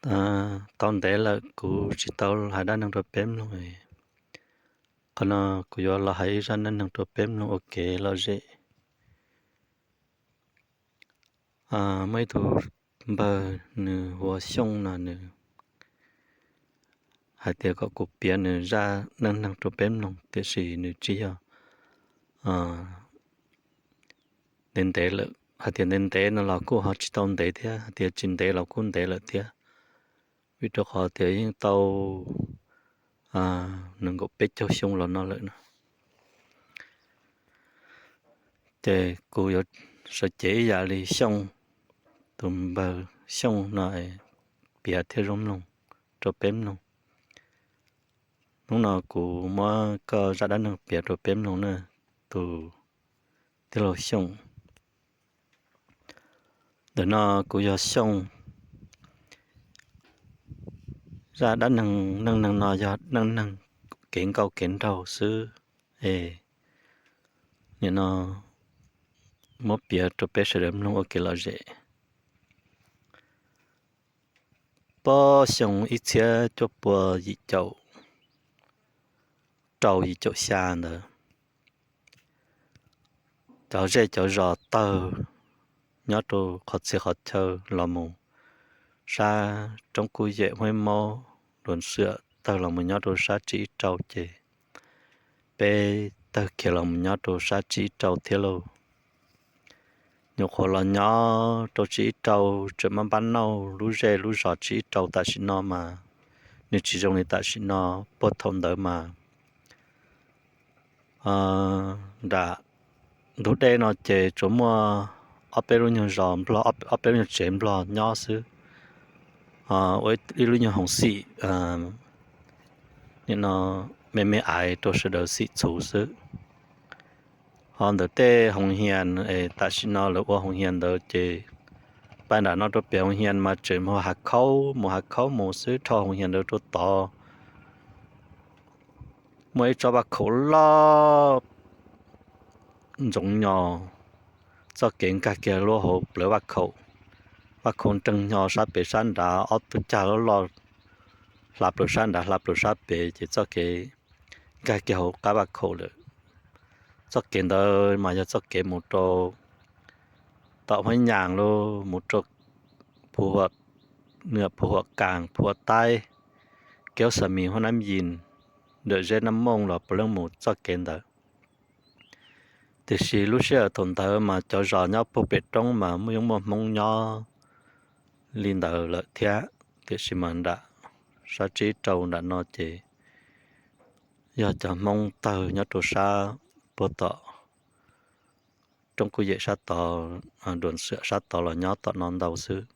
Tau ntev lawm kuv tsis tau hais dab neeg rau peb mloog. Qhov no kuv yuav los hais ib zaj dab neeg rau peb mloog ua kev lom zem. Muaj ib tug npawg nws hu ua Xyooj no, nws hais tias kom kuv piav nws zaj dab neeg rau peb mloog, tiam sis nws tsis yog ntev ntev lawm. Hais tias ntev ntev no los kuj ho tsis tau ntev thiab, hais tias tsis ntev los kuj ntev lawm thiab, vim rau qhov tias yeej tau nees nkaum peb caug xyoo los no lawm no. Ces kuv yuav sawv cev ib yam li Xyooj, tus npawg Xyooj no, piav thiab zoo mloog rau peb mloog. Hnub no kuv muab koj zaj dab neeg piav rau peb mloog na, tus tij laug Xyooj. Ntawm no kuv yog Xyooj. Zaj dab neeg, neej neeg no yog neej neeg kev nkauj kev nraug xwb es nim no muab piav rau peb sawv daws mloog ua kev lom zem. Puag xyoo ib txhiab cuaj pua yim caum rau yim caum xya ntawd, cov zej cov zos tawg nyob rau qhov txhia qhov chaw los mus sab roob Kuj Yem, Huab Ib Mob, Duas Xiam, tawg los mus nyob rau sab Tsib Ib Rau ces peb tawg kiag los mus nyob rau sab Tsib Ib Rau thiab lauj. Nyuam qhuav los nyob rau Tsib Ib Rau tseem maj npab nauj, lub zej lub zos Tsib Ib Rau tam sim no mas nws tsis zoo li tam sim no. Puag thaum ntawd mas nram ntug dej no ces tsuas muaj ob peb lub nyuag zos Nplog, ob peb lub nyuag tsev Nplog nyob xwb, ua ib lub nyuag hoov xim, nim no me me aiv rau sawv daws xim txhuv xwb. Ho ntawm tej hoov hias es tam sim no lawv ua hoov hias ntawd ces pab nram no rau pem hoov hias mas tseem mus hav khaub, mus hav khaub mus xwb, dhau hoov hias ntawd rau tod muaj ib tsob vaj khaum loj ntxoov nyos, txoj kev nkag kiag lub hauv plawv vaj khaum. Vaj khaum nreeg nyo sab pem sab nrad, ob tug cag loj loj hla plaws sab nrad hla plaws sab pem ces txoj kev nkag kiag hauv qab vaj khaum lawm. Txoj kev ntawd mas yog txoj kev mus rau tom Huab Nyas los mus rau Phu Huam Nws, Phu Huam Kas, Phu Huam Taib, Keub Xa Mis, Huab Nab Yis, Dawm Zeb, Nab Mooj los puav leej mus txoj kev ntawd. Tiam sis lub sij hawm thaum ntawd mas cov zos nyob puag pem roob mas muaj yeej muaj Hmoob nyob li ntawd lawm thiab, tiam sis mas nram sab Tsib Rau nram no ces yog cov Hmoob tawg nyob rau sab puag tom roob Kuj Yem sab tod, Duas Xiam sab tod los nyob tom no ntau xwb.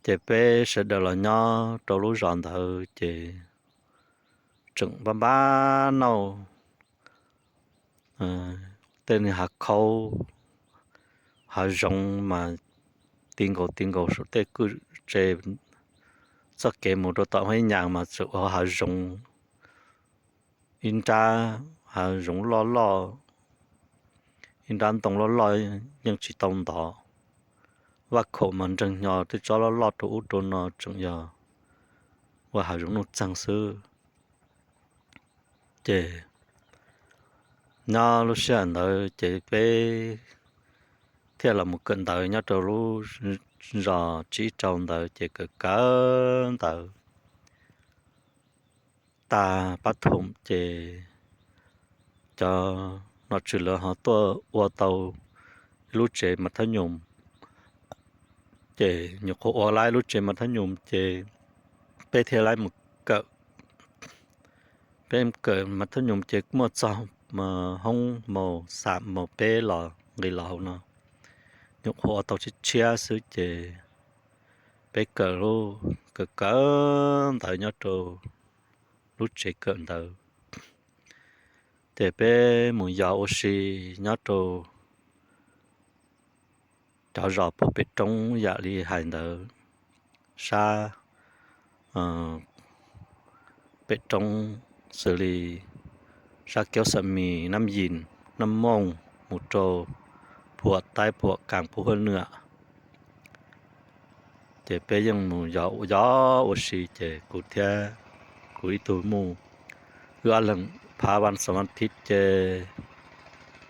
Ces peb sawv daws los nyob rau lub zos ntawd ces tseem npab npab nauj, tej niag hav khaub hav zoov mas ti nkaus ti nkaus saum tej kwj tse. Txoj kev mus rau tom Huab Nyas mas txawm ua hav zoov, ib nrab hav zoov loj loj, ib nrab ntoo loj loj yeej tsis tau ntov. Vaj khaum mas nreeg nyo tej tsob loj loj rau ub rau no tseem yog ua hav zoov nuj txeeg xwb. Ces nyob lub sij hawm ntawd ces peb thiaj los mus kawm ntawv nyob rau lub zos Tsib Rau ntawd ces kawm kawm ntawv tag pab thoom ces cov nom tswv lawv ho tuaj ua tau ib lub tsev mas thab nyum. Ces nyuam qhuav ua lawm ib lub tsev mas thab nyum ces peb thiaj li mus kawm. Peb kawm mas thab nyum ces muaj txog hoob mos xam mos peb los nqis los hauv no, nyuam qhuav ua tau tshiab tshiab xwb ces peb kawm lub, kawm kawm ntawv nyob rau lub tsev kawm ntawv. Ces peb mus yos ua si nyob rau cov zos puag pem roob yam li hais ntawd, sab pem roob xws li sab Keub Xa Mis, Nab Yis, Nab Mooj, mus rau Phuam Taib, Phuam Kas, Phuam Huab Nwam. Ces peb yeej mus yos ua si ces kuv thiab kuv ib tug muj, wb ob leeg phav vas xos mas thiv ces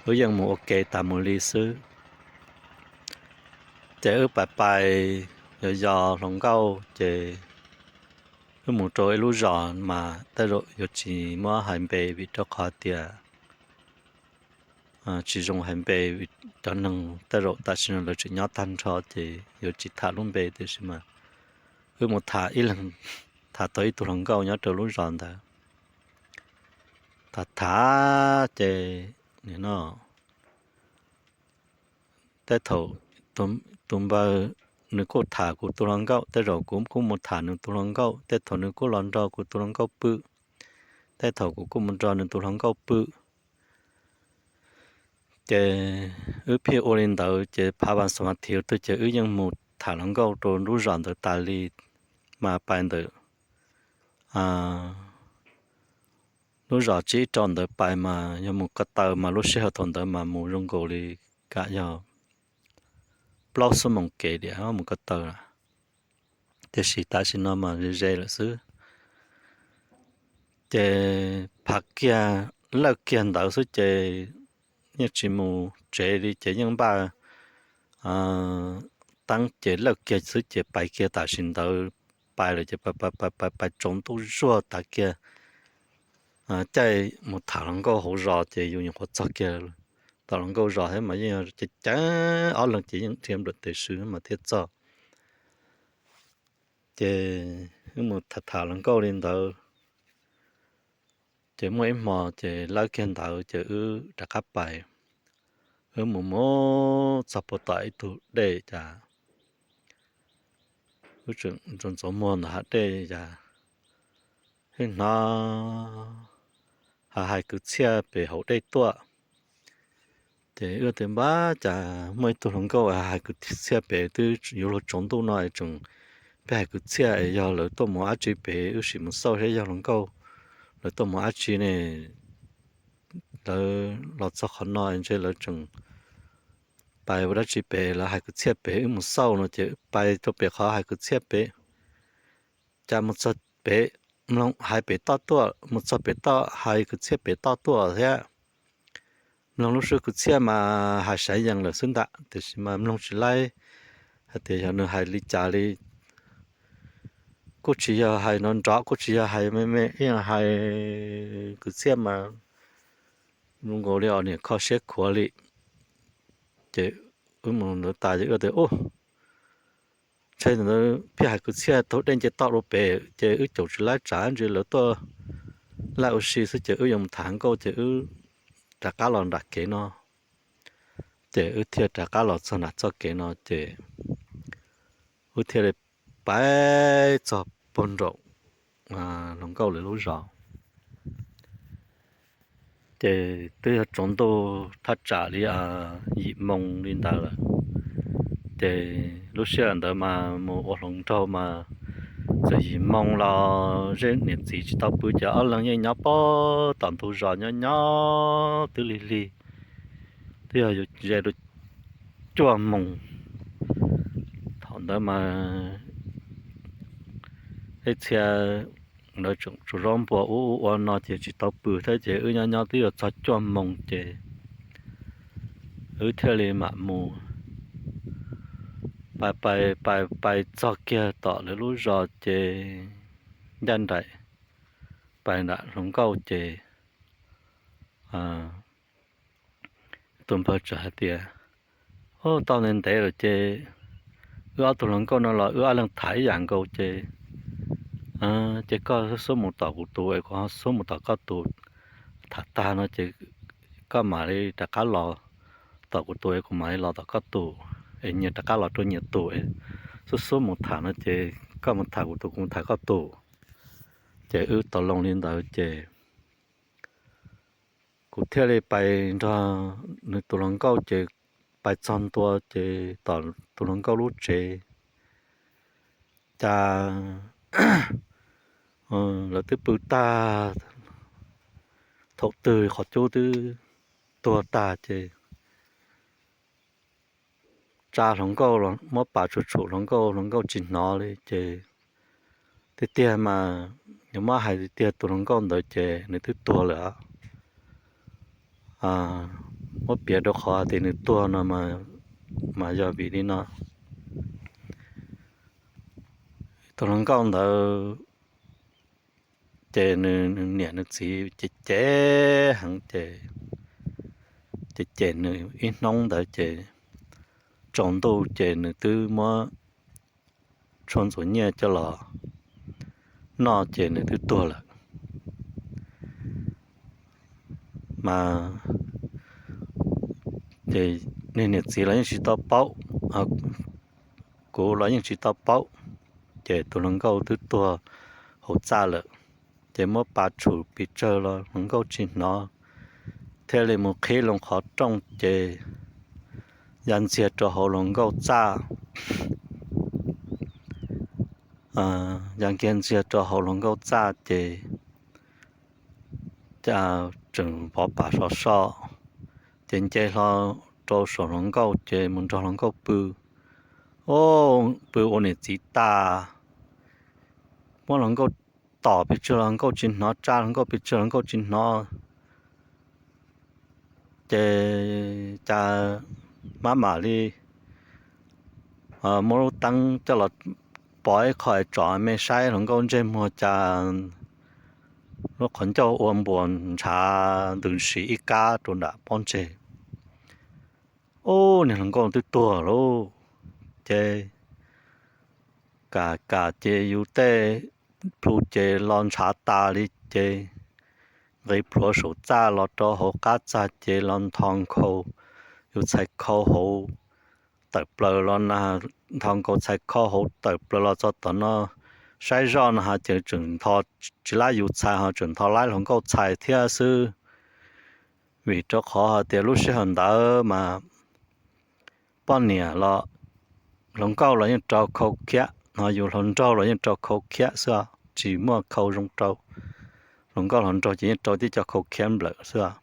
wb yeej mus ua ke tas mus li xwb. Ces wb pais pais yos yos hluas nkauj ces wb mus rau ib lub zos mas tej zaum yuav tsis muab hais npe vim rau qhov tias tsis zoo hais npe, cov neeg tej zaum tam sim no lawv tseem nyob tag nrho ces yuav tsis tham lub npe, tiam sis mas wb mus tham ib leeg, tham tau ib tug hluas nkauj nyob rau lub zos ntawd. Tham tham ces no tej thaum tus npawg nws kuj tham kuv tus hluas nkauj, tej zaum kuv kuj mus tham nws tus hluas nkauj, tej thaum nws kuj los nrog kuv tus hluas nkauj pw, tej thaum kuv kuj mus nrog nws tus hluas nkauj pw. Ces wb pheej ua li ntawd ces phav vas xos mas thiv twg ces wb yeej mus tham hluas nkauj rau lub zos ntawd tas li. Mas pais ntawm lub zos tsis ib rau ntawd pais mas yog mus ko taw mas lub sij hawm thaum ntawd mas mus zoo nkaus li kam yog plaub xuab moos kev diam mus ko taw lawm, tiam sis tam sim no mas ze ze lawm xwb. Ces phav kiag lawj kiag ntawd xwb ces yeej tsis mus tsev li ces yeej npaj teeb ces lawj kiag xwb ces pais kiag tam sim ntawd pais lawm ces pais pais pais tsaus ntuj zuag tas kiag caij mus tham hluas nkauj hauv zos ces yus nyuam qhuav txog kiag tom hluas nkauj zos thiab mas yeej yog ceev ceev ob leeg ces yeej dhia nplawm tes swv mas thiaj txog. Ces wb mus tham tham hluas nkauj li ntawd ces muaj ib hmo ces lawj kiag ntawd ces wb rov qab pais. Wb mus mus txog puag tom ib tug dej cas wb tseem ntxuav ntxuav muag ntawm hav dej cas wb hnov hais hais kwv txhiaj pem hauv dej tuaj. Ces wb tias npab cas muaj ib tug hluas nkauj hais kwv txhiaj pem twb yuav luag tsaus ntuj no es tseem pheej hais kwv txhiaj es yog lawv tuaj mus dab tsi pem, wb sim mus xauj saib yog hluas nkauj lawv tuaj mus dab tsi ne. Lawv los txog qhov no ntshe lawv tseem pais ua dab tsi pem, lawv hais kwv txhiaj pem, wb mus xauj no ces pais rau pem qhov hais kwv txhiaj pem. Cas mus txog pem mloog hais pem toj tuaj, mus txog pem toj hais kwv txhiaj pem toj tuaj thiab. Mloog lub suab kwv txhiaj mas hais sav yees lawm xwb ntag, tiam sis mas mloog tsis laib hais tias yog nws hais li cas li. Kuj tsis yog hais nrov nrov, kuj tsis yog hais me me, ib yam hais kwv txhiaj mas zoo nkaus li os niam kho siab khuav li. Ces wb mus ntawd tas ces wb tias ub, ntshe ntawd pheej hais kwv txhiaj taug dej nce toj rau pem ces wb caum tsis laib tsam ntsis lawv tuaj laj ua si xwb ces wb yuav mus tham nkauj ces wb rov qab los nram kev no. Ces wb thiaj rov qab los txog nram txoj kev no ces wb thiaj li pais txog puag nraum hluas nkauj lawv lub zos. Ces twb yog tsaus ntuj thaj tsam li yim moo li ntawd lawm. Ces lub sij hawm ntawd mas mus ua hluas nraug mas txawm yim moo los zej niam txiv tsis tau pw ces ob leeg yeej nyob puag tom ntug zos nyob nyob twb lig lig, twb yog yuav ze rau cuaj moos. Thaum ntawd mas ib txhia lawv tseem tsuas zaub npua ub ub ua no ces tsis tau pw thiab ces wb nyob nyob twb yuav txog cuaj moos ces wb thiaj li mam mus. Pais pais pais pais txog kiag tom lawv lub zos ces ncaj nraim pais nram hluas nkauj ces tus npawg txawm hais tias, Ub, tau ntev ntev lawm ces wb ob tug hluas nkauj no los wb ob leeg tham ib yam nkaus ces, ces koj xub mus tom kuv tus es kuv ho xub mus tom koj tus. Tham tag no ces koj mam li rov qab los tom kuv tus es kuv mam li los tom koj tus, es nyias rov qab los rau nyias tus es xub xub mus tham no ces koj mus tham kuv tus kuv mus tham koj tus. Ces wb tau loo li ntawd ces kuv thiaj li pais nrog nws tus hluas nkauj ces pais txog ntua ces tom tus hluas nkauj lub tsev cas lawv twb pw tag, thaum twg qhov cub twb tuag tag ces tsa hluas nkauj, muab pas tshum tshum hluas nkauj, hluas nkauj tsis hnov li ces tiag tiag mas, yuav muab hais tiag tiag tus hluas nkauj ntawd ces nws twb tuag lawm. Muab piav rau qhov tias nws tuag no mas yog vim li no. Tus hluas nkauj ntawd ces nws niam nws txiv ces cem heev ces, ces cem nws ib hnub ntawd ces tsaus ntuj ces nws twb muab tshuaj ntxuav nyiaj coj los noj ces nws twb tuag lawm. Mas ces niag niam txiv los yeej tsis tau paub, kuv los yeej tsis tau paub, ces tus hluas nkauj twb tuag hauv txaj lawm. Ces muab pas tshum pes tsawg los hluas nkauj tsis hnov, thiaj li mus qhib loo qhov rooj ces ya ntxiag rau hauv hluas nkauj txaj. Ya kiag ntxiag rau hauv hluas nkauj txaj ces tseem pov pas sov so, ces nce hlo rau saum hluas nkauj ces mus nrog hluas nkauj pw. Pw ua niam txiv tas, muab hluas nkauj tom pes tsawg los nkauj tsis hnov, tsa hluas nkauj pes tsawg los nkauj tsis hnov. Ces cas mab mam li muab lub teeb coj los pov ib qho es tsom me saib hluas nkauj ntsej muag cas lub qhov ncauj ua npuas ntshav ntws si ib kab rau nram pob ntseg. Ub, niag hluas nkauj twb tuag lauj. Ces kam kam ces yus tej plhu ces los ntshav tas li ces nqis plhuav saum txaj los rau hauv qab txaj ces los ntho nkaus yus txhais khau hauv tawm plaws los na, ntho nkaus txhais khau hauv tawm plaws los txog tom no saib zoj no ha ces tseem ntho tsis laib yus txhais ho tseem ntho laib hluas nkauj txhais thiab xwb. Vim rau qhov hais tias lub sij hawm ntawd mas poj niam los hluas nkauj los yeej rau khau khiab no, yus hluas nraug los yeej rau khau khiab xwb, tsis muaj khau zoo rau. Hluas nkauj hluas nraug ces yeej rau tib co khau khiab nplawm xwb.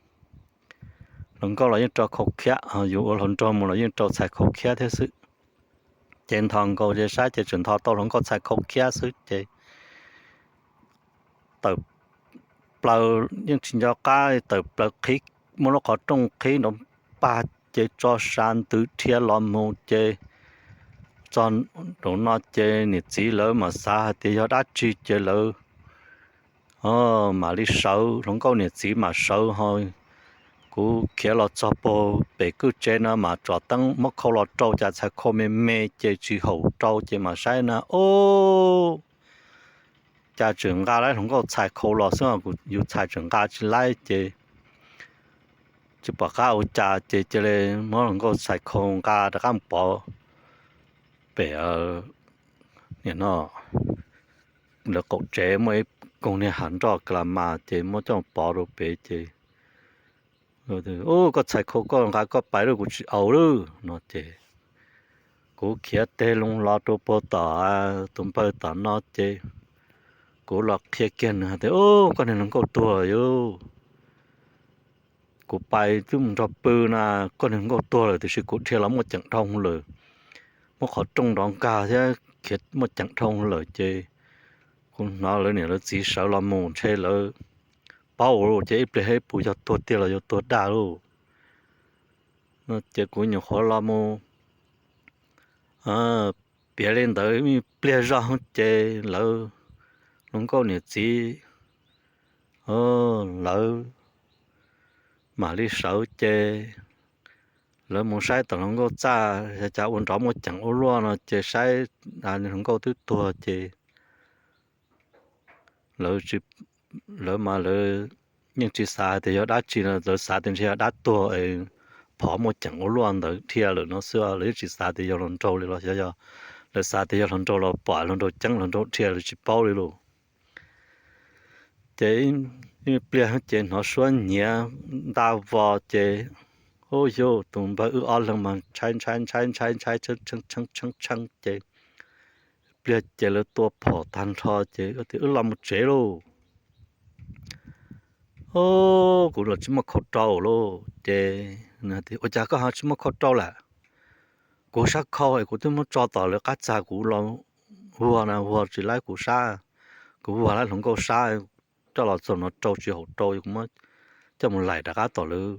Hluas nkauj los yeej rau khau khiab, yus ua hluas nraug mus los yeej rau txhais khau khiab thiab xwb. Ces ntho nkaus ces saib ces tseem ntho tau hluas nkauj txhais khau khiab xwb ces tawm plaws yeej tsis nco qab, tawm plaws qhib, muab lub qhov rooj qhib nrov pag ces tso sa ntws dhia los mus ces txog nraum no ces niam txiv lawv mam xav hais tias yog dab tsi ces lawv mam li sawv, hluas nkauj niam txiv mam sawv ho kuv khiav los txog puag pem kwj tsev no mas tsom teeb muab khau los rau cas txhais khau me me ces tsis haum rau ces mam saib na, ub, cas tseem nqa laib hluas nkauj txhais khau los xwb, yus txhais tseem nqa tsis laib ces tsis pom qab ua cas ces cia li muab hluas nkauj txhais khau nqa rov qab mus pov pem no lawv qaum tsev muaj ib koog niag hav nroj ka la mas ces muab coj pov rau pem ces, ub, koj txhais khau koj nqa koj pais lawm kuv tsis au lawm no ces kuv khiav teg loo los rau puag tom tus npawg tom no ces kuv los qhia kiag nws hais tias, ub, koj niag hluas nkauj tuag lawm yus. Kuv pais twb mus nrog pw na, koj niag hluas nkauj tuag lawm tiam sis kuv dhia los muaj ceem dhau lawm, muab qhov rooj nrov nkag thiab khiav muaj ceem dhau lawm ces kuv hnov lawv niam lawv txiv sawv los mus ntshe lawv paub ces ib pliag ib puas yog tuag tiag los yog tuag dag lauj. Ces kuv nyuam qhuav los mus piav li ntawd ib pliag zog ces lawv hluas nkauj niam txiv lawv mam li sawv ces lawv mus saib tom hluas nkauj txaj cas ua nrov muaj ceem ua luaj no ces saib hluas nkauj twb tuag ces lawv, lawv mas lawv yeej tsis xav tias yog dab tsi no, lawv xav tias ntshe yog dab tuag es phov muaj ceem ua luaj ntawd dhia lawm no xwb, lawv yeej tsis xav tias yog hluas nraug li los xyov yog lawv xav tias yog hluas nraug los pom hluas nraug ceeb hluas nraug dhia lawv tsis paub li lauj. Ces ib pliag ces hnov suab nyiav nta vos ces, ub, yus tus npawg wb ob leeg mas ntshai ntshai ntshai ntshai ntshai tshee tshee tshee ces pliag ces lawv tua phom tag nrho ces tias wb los mus tsev lauj. Ub, kuv los tsis muaj khau rau lauj. Ces nws tias ua cas koj ho tsis muaj khau rau lawm? kuv sab khau es kuv twb muab tso tom lawv qab txag, kuv los vuag na vuag tsis laib kuv sab, kuv vuag laib hluas nkauj sab, coj los txog no rau tsis haum rau, kuv muab coj mus laim rov qab tom lawv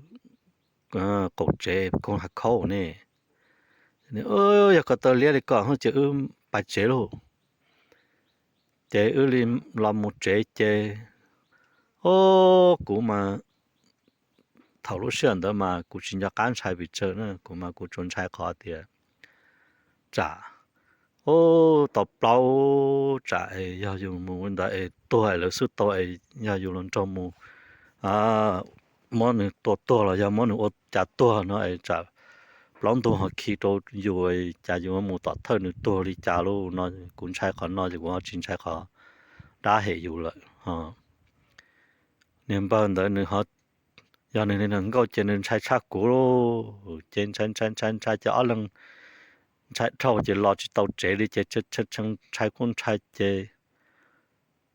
qaum tsev koog hav khaub ne. Yog koj tau liab li ko ces wb pais tsev lauj. Ces wb li los mus tsev ces, o, kuv mas thaum lub sij hawm ntawd mas kuv tsis nco qab ntshai pes tsawg na, kuv mas kuv tsuas ntshai qhov tias tsam, u, tau plaub tsam es yog yus mus ntawd es tuag es lawv xub tau es yog yus los nrog mus muab nws tua tuag los yog muab nws ua cas tuag no es tsam plaub ntug ho khi rau yus, cas yus mus tom thawj nws tuag li cas lauj no. Kuv ntshai qhov no ces kuv ho tsis ntshai qhov dab hem yus lawm. Niag npawg ntawd nws ho, yog nws li hluas nkauj ces nws ntshai tshaj kuv lauj. Ces ntshai ntshai ntshai ntshai ces ob leeg ntshai dhau ces los tsis tau tsev li ces ntshai kuj ntshai ces,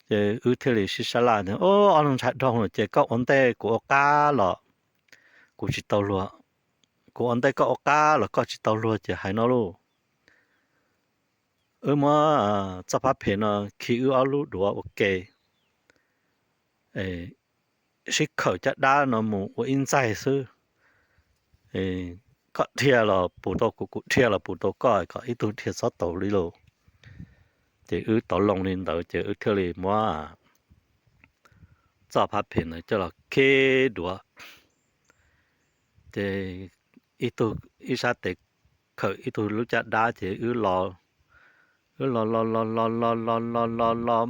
ces wb thiaj li sib sab laj tias, o, ob leeg ntshai dhau lawm ces koj ua ntej kuv ua qab los kuv tsis tau luag, kuv ua ntej koj ua qab los koj tsis tau luag ces hais no lauj. Wb muab txoj phab phem no khi wb ob lub duav ua ke, sib khawm caj dab no mus ua ib ntxaig xwb. Koj dhia los pus tau kuv, kuv dhia los pus tau koj, kom ib tug dhia txhob tau li lauj. Ces wb tau loo li ntawd ces wb thiaj li muab txoj phab phem ntawd coj los khi duav. Ces ib tug, ib sab tes khawm ib tug lub caj dab ces wb los, wb los los los los los los los los los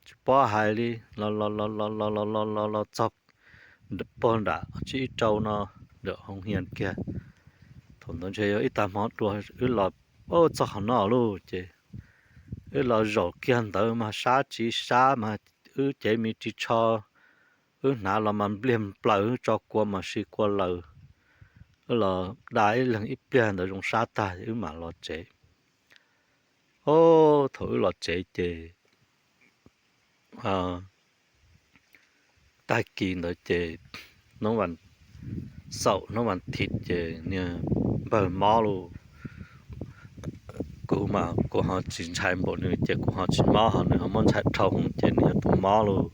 tsis paub hais li, los los los los los los los los los txog pog nram tsib ib rau no, nram hoo hias kiag. Thaum ntawd ntshe yog ib tag hmo dua, wb los, o, txog qhov no lauj ces wb los zaum kiag ntawd mas sab tsis sab mas wb cev me ris tsho, wb hnav los mas npliag plaws, wb tso kua mas si kua laws. Wb los da ib leeg ib pliag ntawd zoo sab tag wb mam los tsev. O, thaum wb los tsev ces tag kis ntawd ces hnub vas xaum hnub vas thiv ces niag npawg mob lauj. Kuv mas kuv ho tsis ntshai npaum nws ces kuv ho tsis mob, ho nws ho muab ntshai dhau ces nws yog tus mob lauj.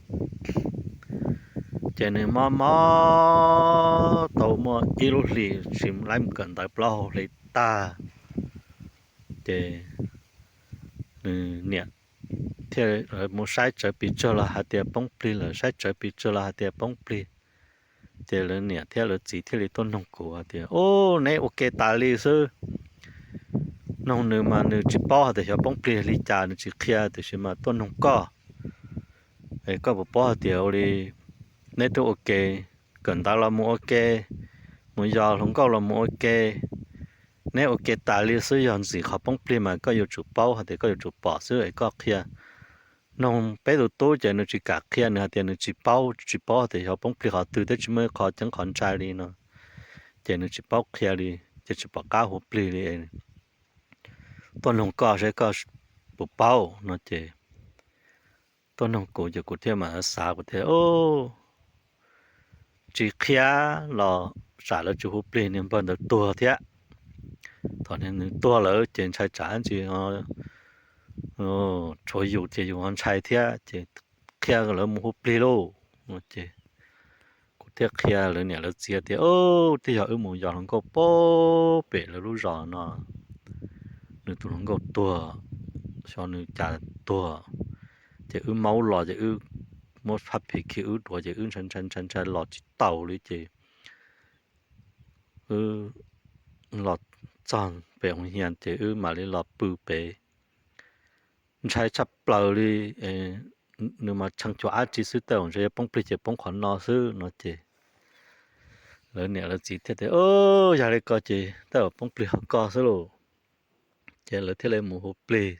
Ces nws mob mob tau muaj ib lub hlis tsis laib mus kawm ntawv, plaub hau hle tag. Ces nws niam thiaj mus saib tsawv pes tsawg los hais tias poob plig lawm, saib tsawv pes tsawg los hais tias poob plig. Ces lawv niam thiab lawv txiv thiaj li tuaj noog kuv tias, u, neb ua ke tas li xwb. Noog nws mas nws tsis paub hais tias xyov poob plig li cas nws tsis qhia, tiam sis mas tuaj noog koj, koj puas paub hais tias ua li neb twb ua ke, kawm ntawv los mus ua ke, mus yos hluas nkauj los mus ua ke, neb ua ke tas li xwb, yog ntxim qhov poob plig mas koj yuav tsum paub hais tias koj yuav tsum pom xwb es koj qhia. Noog peb tus tub ces nws tsis kam qhia, nws hais tias nws tsis paub, tsis paub tias xyov poob plig qhov twg, twb tsis muaj ib qho ceeb qhov ntsa li no, ces nws tsis paub qhia li, ces tsis pom qab hu plig li. Tuaj noog koj saib koj puas paub no ces tuaj noog kuv ces kuv thiaj mam xav, kuv thiaj, u, tsis qhia los tsam lawv tsis hu plig niag npawg ntawd tuag thiab. Thaum nws tuag lawm ces ntshai tsam ntsis tshuav yus ces yus ho ntshai thiab, ces qhia lawv mus hu plig lauj. Ces kuv thiaj qhia lawv niam lawv txiv tias, u, twb yog wb mus yos hluas nkauj pem lawv lub zos no, nws tus hluas nkauj tuag, xyov nws cas tuag, ces wb maub los ces wb muab phab phem khi wb duav ces wb ntshai ntshai ntshai ntshai los tsis taus li ces wb los txog pem hoo hias ces wb mam li los pw pem. Ntshai tshaj plaws li, nws mas tshee cuag dab tsi xwb, tej zaum ntshe yuav poob plig ces poob qhov no xwb no ces lawv niam lawv txiv thiaj tias, u, yog li ko ces tej zaum poob plig qhov ko xwb lauj. Ces lawv thiaj li mus hu plig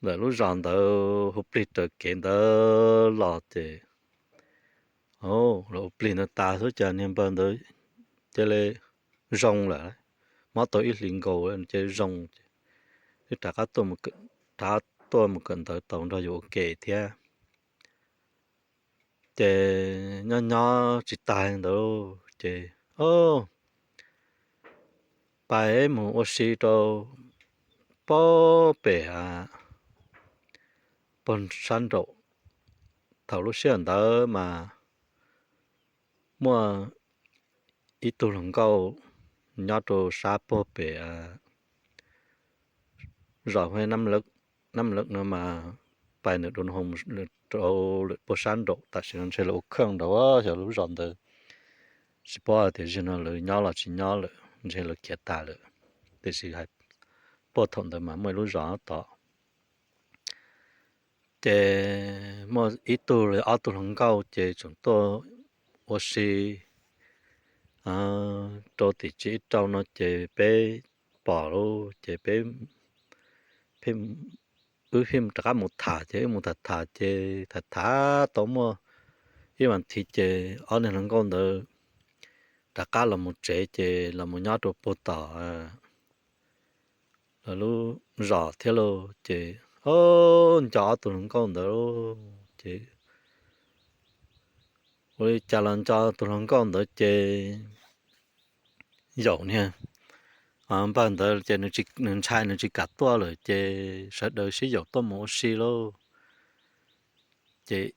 ntawm lub zos ntawd, hu plig raws kev ntawd los ces, o, lawv hu plig ntawd tas xwb ces niag npawg ntawd cia li zoo lawm, mob tau ib hlis nkaus ces zoo, wb rov qab tuaj mus kawm ntawv tau nrog yus ua ke thiab. Ces nyob nyob tsis tag ntawd ces, o, pais mus ua si rau pob pem pog sab nraum. Thaum lub sij hawm ntawd mas muaj ib tug hluas nkauj nyob rau sab pog pem zos Huab Nab Lawm no mas pais ntawm Doo Hoo rau lawm pog sab nraum. Tam sim no ntshe lawv ua khaj nraud, xyov lub zos ntawd tsis paub tias zaum no lawv nyob los tsis nyob lawm, ntshe lawv khiav tag lawm. Tiam sis hais puag thaum ntawd mas muaj ib lub zos tod. Ces muaj ib tug los ob tug hluas nkauj ces tseem tuaj ua si rau tim tsiv ib rau no ces peb pom lawm ces peb, wb pheej rov qab mus tham ces wb mus tham tham ces tham tham tau muaj ib vas thiv ces ob niag hluas nkauj ntawd rov qab los mus tsev ces los mus nyob rau puag tom lawv lub zos thiab lauj. Ces o, nco ob tug hluas nkauj ntawd ces ua li cas los nco tus hluas nkauj ntawd ces yaum niag npawg ntawd ces nws ntshai nws tsis kam tuaj lawm ces sawv daws sib yaum tuaj mus ua si lauj. Ces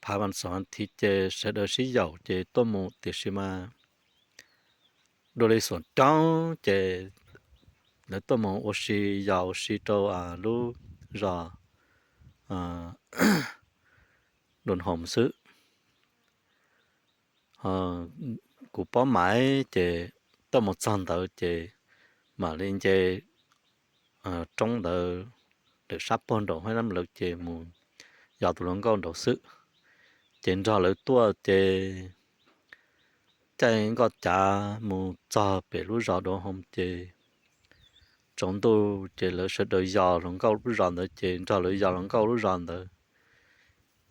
phav vas thiv ces sawv daws sib yaum ces tuaj mus tiam sis mas dua li xyoo coob ces lawv tuaj mus ua si yos ua si rau lub zos Doo Hoo xwb. Kuv pob maiv ces tuaj mus txog ntawd ces mam li nce roob ntawd lawm sab pog nraum Huab Nab Lawm ces mus yos tus hluas nkauj nraud xwb. Ces nrog lawv tuaj ces caij nkoj cav mus txog pem lub zos Doo Hoo ces tsaus ntuj ces lawv sawv daws yos hluas nkauj lub zos ntawd ces nrog lawv yos hluas nkauj lub zos ntawd.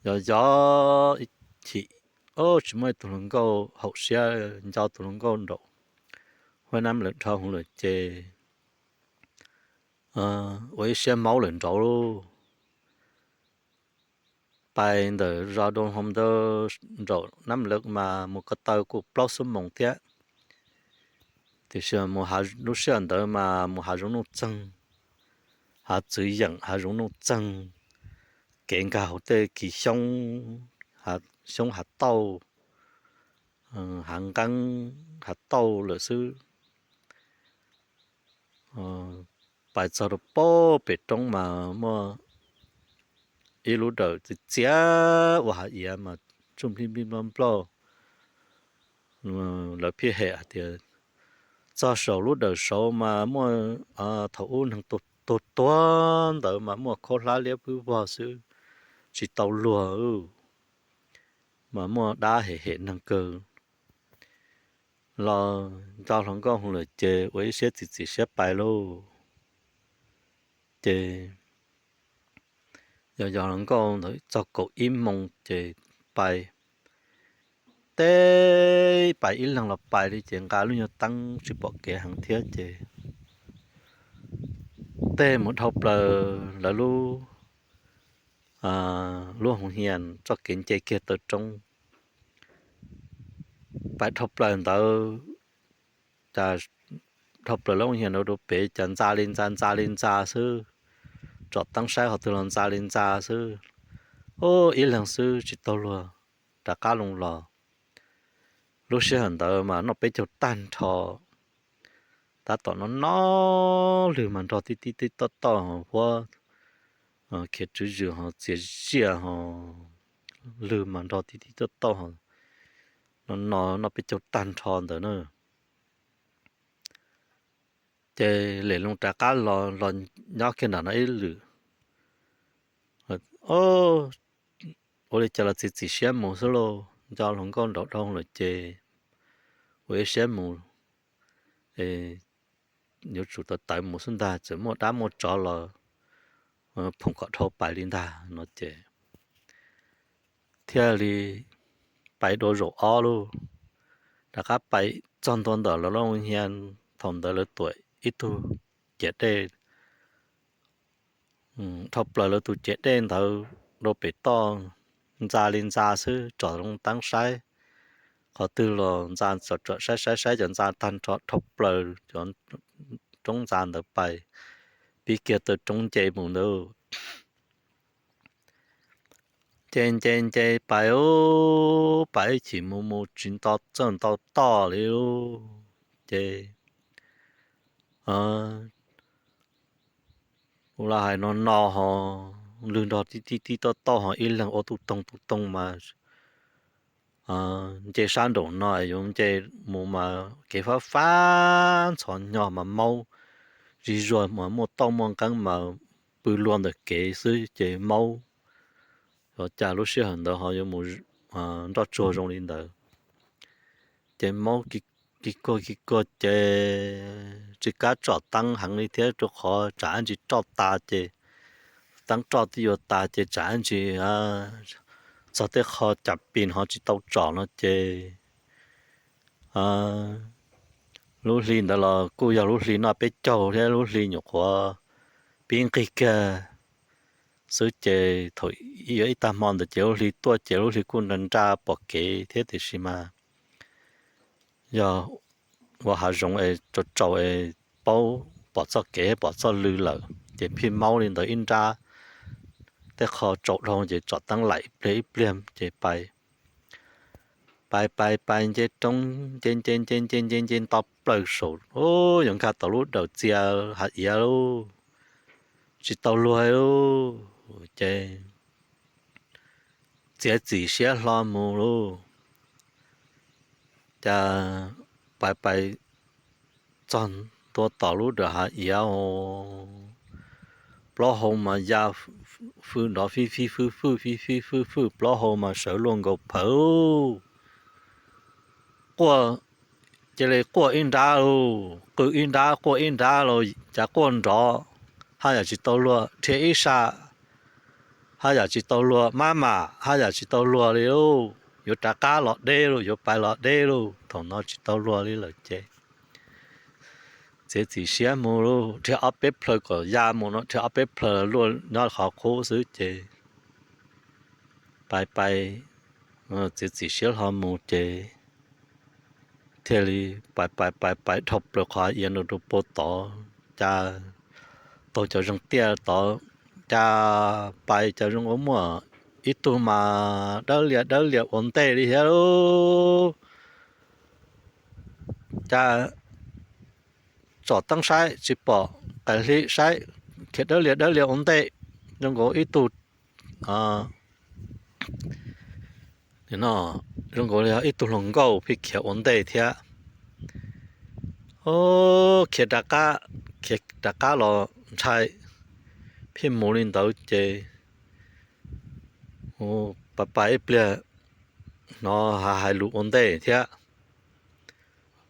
Yos yos ib chim, tsis muaj ib tug hluas nkauj haum siab nco tus hluas nkauj nraum Huab Nab Lawm dhau hwv lawm ces ua ib siab maub lawm nraud lauj. Pais ntawm zos Doo Hoo ntawd nraum Nab Lawm mas mus ko taw kuj plaub xuab moos thiab. Tiam sis mus lub sij hawm ntawd mas mus hav zoov nuj txeeg, hav txwv yeem hav zoov nuj txeeg, kev nkag hauv tej kis xyoob, xyoob hav tauj, hav nqeeb hav tauj lawm xwb. Pais txog rau pob pem roob mas muaj ib lub dawm txias txias ua hav iav mas tsuj nplij nplij nploj nploj. Lawv pheej hem hais tias txog saum lub dawm saud mas muaj, thaum ub neeg tuag tuag ntawd mas muaj khaub hlab liab pwb vog xwb, tsis tau luag, mas muaj dab hem hem neeg kawg. Los nco hluas nkauj hwv lawm ces ua ib siab txiav txim siab pais lauj. Ces yog yog hluas nkauj ntawd txog kaum ib moos ces pais, teb pais ib leeg los pais li ces nqa lub nyuag teeb tsis pom kev heev thiab ces tej mus dhau plaws lawv lub, lub hoo hias txoj kev nce kiag taw roob. Pais dhau plaws ntawd, cas dhau plaws lub hoo hias ntawd rau pem cas ntxa li ntxa ntxa li ntxa xwb, tsom teeb saib qhov twg los ntxa li ntxa xwb. Ub, ib leeg xwb tsis taug luag, rov qab loo los. Lub sij hawm ntawd mas noj peb caug tag nrho, tab tom no no lwg mas nrog tib tib tib toj toj ho huab khiav tswv zwm ho txias ziaj ho, lwg mas nrog tib tib toj toj ho, no no noj peb caug tag nrho ntawd na. Ces lem loo rov qab los los nyob kiag nram no ib lwm. Ua li cas los txiav txim siab mus xwb lauj, nco hluas nkauj nraum dhau lawm ces ua ib siab mus, yuav tsum tawv tawv mus xwb ntag, txawm muaj dab muaj tsov los phoom kom dhau pais li ntag no ces thiaj li pais dua zaum ob lauj. Rov qab pais txog ntua ntawm lawv lub hoo hias, thaum ntawd lawv tuam ib tug ciav dej, dhau plaws lawv tus ciav dej ntawd rau pem toj, ntxa li ntxa xwb, tsom loo teeb saib qhov twg los ntxa txawm saib saib saib cov ntxa tag nrho dhau plaws cov roob ntxa ntawd pais, pib kiag taw roob nce mus ntawd. Nce nce nce pais, pais ib chim mus mus tsis nto txawj nto toj li lub. Ces ua li hais no no ho lwg nrog tib tib tib toj toj ho ib leeg ua tu toog tu toog mas nce sab nraum no yuav nce mus mas kev fab fab ntxhov nyog mas maub zig zuag mas muaj toj muaj nqeeb mas pw luag ntawm kev xwb ces maub. Ua cas lub sij hawm ntawd ho yuav mus nroj tsuag zoo li ntawd. Ces maub kis kuag kis kuag ces tsis kav tsom teeb heev li thiab rau qhov tsam ib ntsis roj tas ces teeb roj twb yuav tas ces tsam ib ntsis txog tej qho cas pis ho tsis tau tsom no ces lub hli ntawd los kuj yog lub hli noj peb caug thiab lub hli nyuam qhuav pib nqig kiag xwb ces thaum ib yuav ib tag hmo ntawd ces lub hli tuaj ces lub hli kuj nra nra pom kev thiab tiam sis mas yog ua hav zoov es tsaus tsaus es paub pom txoj kev pom txoj lw lawm ces phij maub li ntawd ib nrab tej qho tsaus dhau ces tsom teeb laim ib pliag ib pliag ces pais pais pais pais nce roob nce nce nce nce nce nce nto plaws saum yuav nkag tau lub dawm txia hav iav lauj, tsis tau luag lauj. Ces txiav txim siab hlo mus lauj, cas pais pais txog ntua tom lub dawm hav iav, plaub hau mas ya fwj nrov fij fij fwj fwj fij fij fwj fwj, plaub hau mas sawv luaj nkaus phawv. Quaj, cia li quaj ib nrab lauj, qw ib nrab quaj ib nrab lauj, cas quaj nrov, haj yam tsis tau luag, dhia ib sab, haj yam tsis tau luag, maj mam haj yam tsis tau luag li lauj, yuav rov qab los deb lauj, yuav pais los deb lauj, thaum no tsis tau luag li lawm ces txiav txim siab mus lauj, dhia ob peb plhaw kom ya mus no, dhia ob peb plhaw luaj nyob qhov qub xwb ces pais pais txiav txim siab hlo mus ces thiaj li pais pais pais pais dhau plaws qhov iav no rau puag tod, cas taug cov zeeg tiaj tod, cas pais cas zoo ua muaj ib tug mas dawb lias dawb lias ua ntej li thiab lauj. Cas tsom teeb saib tsis pom, qais hli saib khiav dawb lias dawb lias ua ntej, zoo nkaus ib tug zoo nkaus li ib tug hluas nkauj pheej khiav ua ntej thiab. Khiav rov qab, khiav rov qab los ntshai, pheej mus li ntawd ces pais pais ib pliag hnov hais lus ua ntej thiab.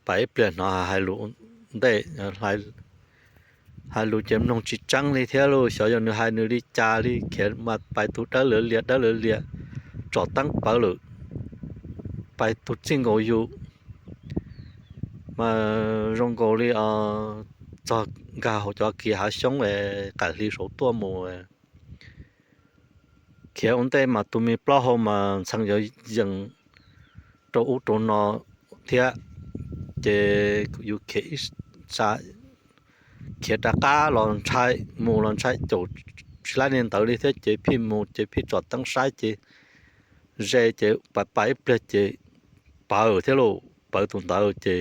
Pais ib pliag hnov hais lus ua ntej, hais lus ces mloog tsis tseeb li thiab lauj, xyov yog nws hais nws li cas li, khiav mas pais tus dawb lias lias dawb lias lias, tsom teeb pawv lawm, pais tus txij nkaus yus mas zoo nkaus li txog nkag hauv cov kis hav xyoob es qais hli saud tuaj mus. Khiav ua ntej mas tus me plaub hau mas ntxhee yuav yees rau ub rau no thiab, ces yus khiav ib sab, khiav rov qab los ntshai, mus los ntshai caum tsis laib li ntawd li thiab ces pheej mus ces pheej tsom teeb saib ces ze ces pais pais ib pliag ces pawv thiab lauj, pawv tus ntawd ces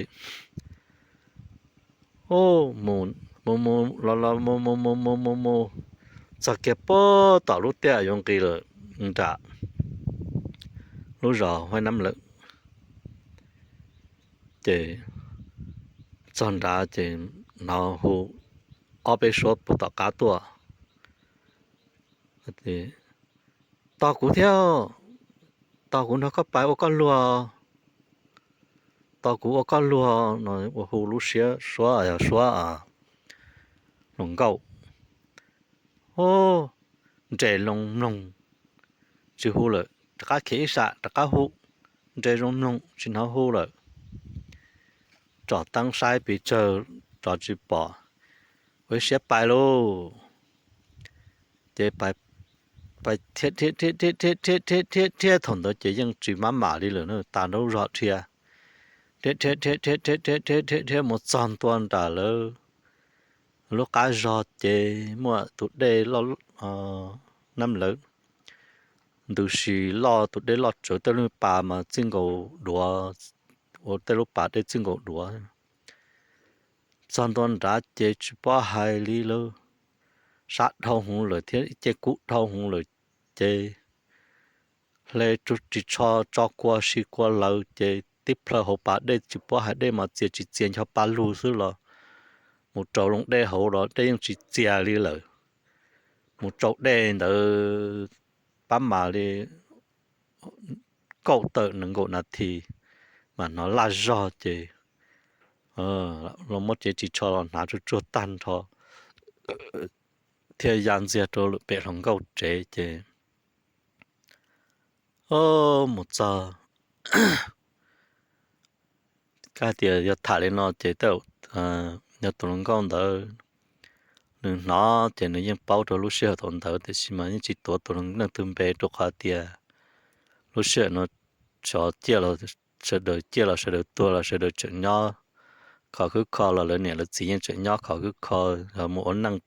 mus mus mus los los mus mus mus mus mus mus txog kiag puag tom lub tiaj yuav nqis lawm nram lub zos Huaib Nab Lawm. Ces txog nrad ces hnov hu ob peb suab puag tom qab tuaj, tos kuv thiab, tos kuv nrog koj pais ua koj luag, tos kuv ua koj luag no. Ua hu lub siab suab yog suab hluas nkauj, nres loo mloog tsis hu lawm, rov qab khiav ib sab rov qab hu, nres zoo mloog tsis hnov hu lawm. Tsom teeb saib pes tsawg los tsis pom, ua ib siab pais lauj. Ces pais thiab thiab thiab thiab thiab thiab thiab thiab thaum ntawd ces yeej tsis maj mam li lawm na, tas nraum zog dhia. Dhia dhia dhia dhia dhia dhia dhia dhia mus txog ntua nram lawv lub qab zog ces muaj tus dej loj, nam lawv ntws si loj, tus dej loj tsawv, tej lub pas mas txij nkaus duav, ua tej lub pas dej txij nkaus duav. Txog ntua nrad ces tsis paub hais li lawm, sab dhau hwv lawm thiab ib ce kub dhau hwv lawm ces hle ris tsho tso kua si kua lawm ces tib plhaw hauv pas dej tsis paub hais dej mas txias tsis txias ncho pa lug xwb los mus rau loo dej hauv los dej yeej tsis txias li lawm. Mus rau dej ntawd pab mam li kaum tawm nees nkaum nas this mas hnov laj zog ces los muab cev ris tsho los hnav tsuag tsuag tag nrho thiaj ya ntxiag rau lawm pem hluas nkauj tsev ces mus txog kab tias yog tham li no ces tej zaum yog tus hluas nkauj ntawd nws hnov ces nws yeej paub rau lub sij hawm thaum ntawd tiam sis mas yeej tsis tuav tus neeg twg npe rau qhov tias lub sij hawm no xyov ciaj los sawv daws ciaj los sawv daws tuag los sawv daws tseem nyob khov khwb kho los lawv niam lawv txiv yeej tseem nyob khov khwb kho, yog mus ua neej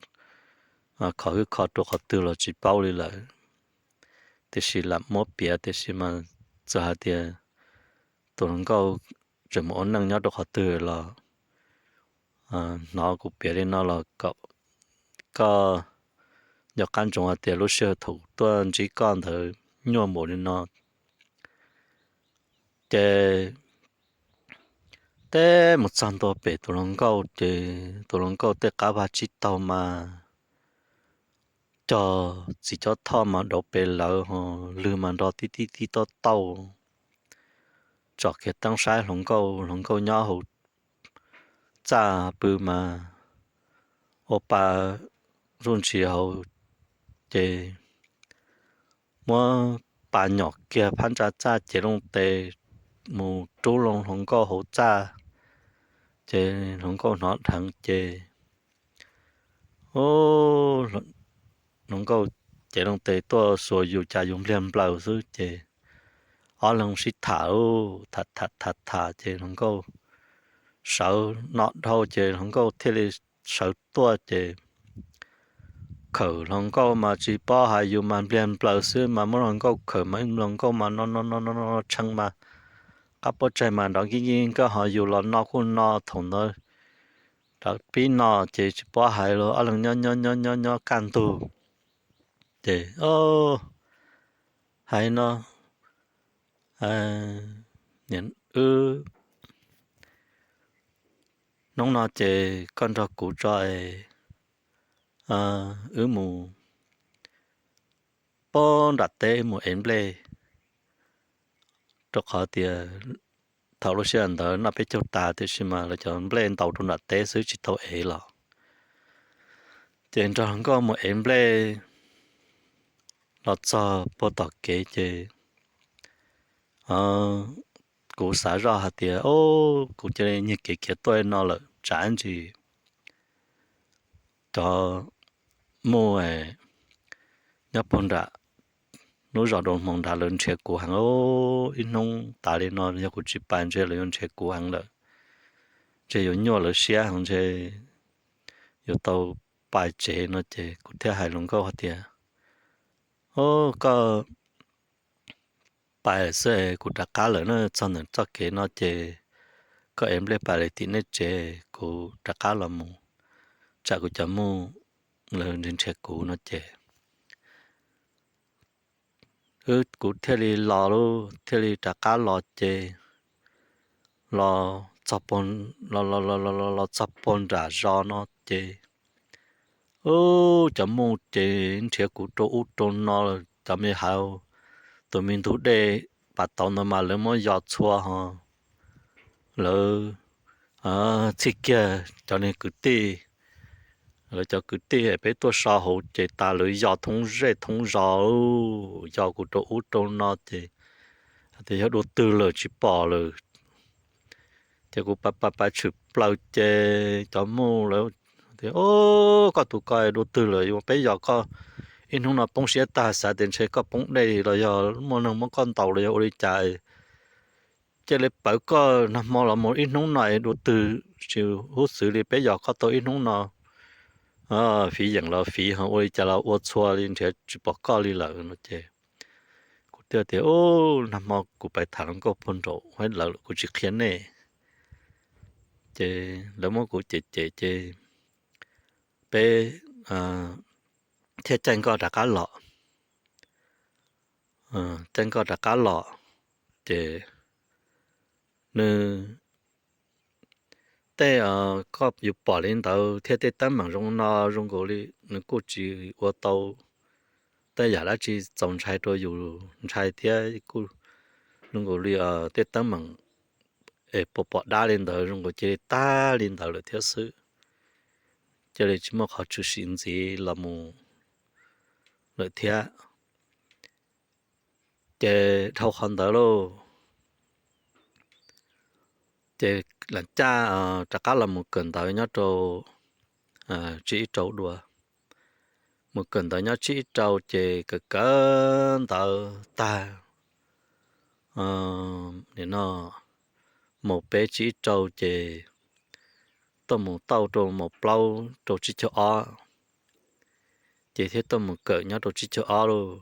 khov khwb kho rau qhov twg los tsis paub li lawm. Tiam sis lam muab piav tiam sis mas txawm hais tias tus hluas nkauj tseem mus ua neej nyob rau qhov twg los hnov kuv piav li no los kom koj nco qab ntsoov hais tias lub sij hawm thaum tuaj ntsib koj ntawd nyuaj npaum li no. Ces teb mus txog ntua pem tus hluas nkauj ces tus hluas nkauj tej qab vag tsib taug mas cog txiv cob thoj mas dauv pes lawv ho lwg mas nrog tib tib tib tob tauj. Tsom kiag teeb saib hluas nkauj, hluas nkauj nyob hauv txaj pw mas ua pa zuj ntshis hauv ces muab pa nyom kiag phab ntsa txaj cev loo tes mus rub loo hluas nkauj hauv txaj ces hluas nkauj hnov dheev ces hluas nkauj cev loo tes tuaj xuas yus cas yus npliag nplaws xwb ces ob leeg sib tham, tham tham tham tham ces hluas nkauj sawv no dhau ces hluas nkauj thiaj li sawv tuaj ces khawm hluas nkauj mas tsis paub hais yus mas npliag nplaws xwb mas muab hluas nkauj khawm mas hluas nkauj mas no no no no tshee mas qab puab tsaig mas nrov nkij nkij nkawj ho yus los no kuj no thaum ntawd nrov pib no ces tsis paub hais los ob leeg nyob nyob nyob nyob nyob kaj ntug ces hais no, niam wb hnub no ces koj nrog kuv tso es wb mus puag nram teb mus ev nplej, rau qhov tias thaum lub sij hawm ntawd noj peb caug tas tiam sis mas lawv cov nplej ntaus rau nram teb xwb tsis tau ev los. Ces nrog hluas nkauj mus ev nplej los txog puag tom kev ces kuv xav zoj hais tias, o, kuv cia li nyiag kev khiav tuaj no lawm tsam ntsis cov muj nyob puag nram lub zos Doo Hmoov nrad lawv nrhiav kuv heev, ib hnub tas li no yog kuv tsis pais ntshe lawv yuav nrhiav kuv heev lawm, ntshe yuav nyuaj lawv siab heev ntshe yuav tau pais tsev no ces kuv thiaj hais hluas nkauj hais tias, o, koj pais xwb es kuv rov qab lawm na, txog ntawm txoj kev no ces koj ev nplej pais li tim nej tsev, kuv rov qab los mus, tsam kuv cov muj lawv nrhiav nrhiav kuv no ces wb, kuv thiaj li los lauj, thiaj li rov qab los ces los txog puag, los los los los los txog puag nram zos no ces ub, cov muj ces nrhiav kuv rau ub rau no, cov me hauv tus me ntug dej pas tauv ntawd mas lawv muab yos txhua ho lawv txhij kiag cov niag kwv tij, lawv cov kwv tij peb tuaj so hauv ces tas lawv yos thoob zej thoob zos, yos kuv rau ub rau no ces tias yog dua twg lawm tsis pom lawm. Ces kuv pa pa pa tshwm plaws ces cov muj lawv tias, o, koj tus ko dua twg lawm, yuav peb yos koj ib hnub no poob siab tag, xav tias ntshe koj poob dej los yog muaj neeg muab koj ntaus los yog ua li cas, cia li pawv koj nag hmo los mus ib hnub no es dua twg tsis hub xwv li, peb yos koj tau ib hnub no, fiv yeem los fiv, ho ua li cas los ua txhua li, nrhiav tsis pom koj li lawm no ces kuv thiaj tias, Ub, nag hmo kuv pais tham hluas nkauj puag nraum hav lawm, kuv tsis qhia nej. Ces lawv muab kuv cem cem ces peb thiaj caij nkoj rov qab los. Caij nkoj rov qab los ces nws tej, koj yuav pom li ntawd thiab, tej teeb meem zoo no zoo nkaus li nws kuj tsis ua tau tej yam dab tsi txaus ntshai rau yus ntshai thiab, kuj zoo nkaus li tej teeb meem es pom pom dab li ntawd zoo nkaus cia li tag li ntawd lawm thiab xwb. Cia li tsis muaj qhov tshwm sim ntxiv los mus lawm thiab. Ces dhau qhov ntawd lauj, ces lam caj rov qab los mus kawm ntawv nyob rau tsib ib rau dua. Mus kawm ntawv nyob tsib ib rau ces kawm kawm ntawv tag, nim no mus peb tsib ib rau ces tuaj mus tauj rau mus plaub rau tsib caug ob, ces thiaj tuaj mus kawm nyob rau tsib caug ob lauj.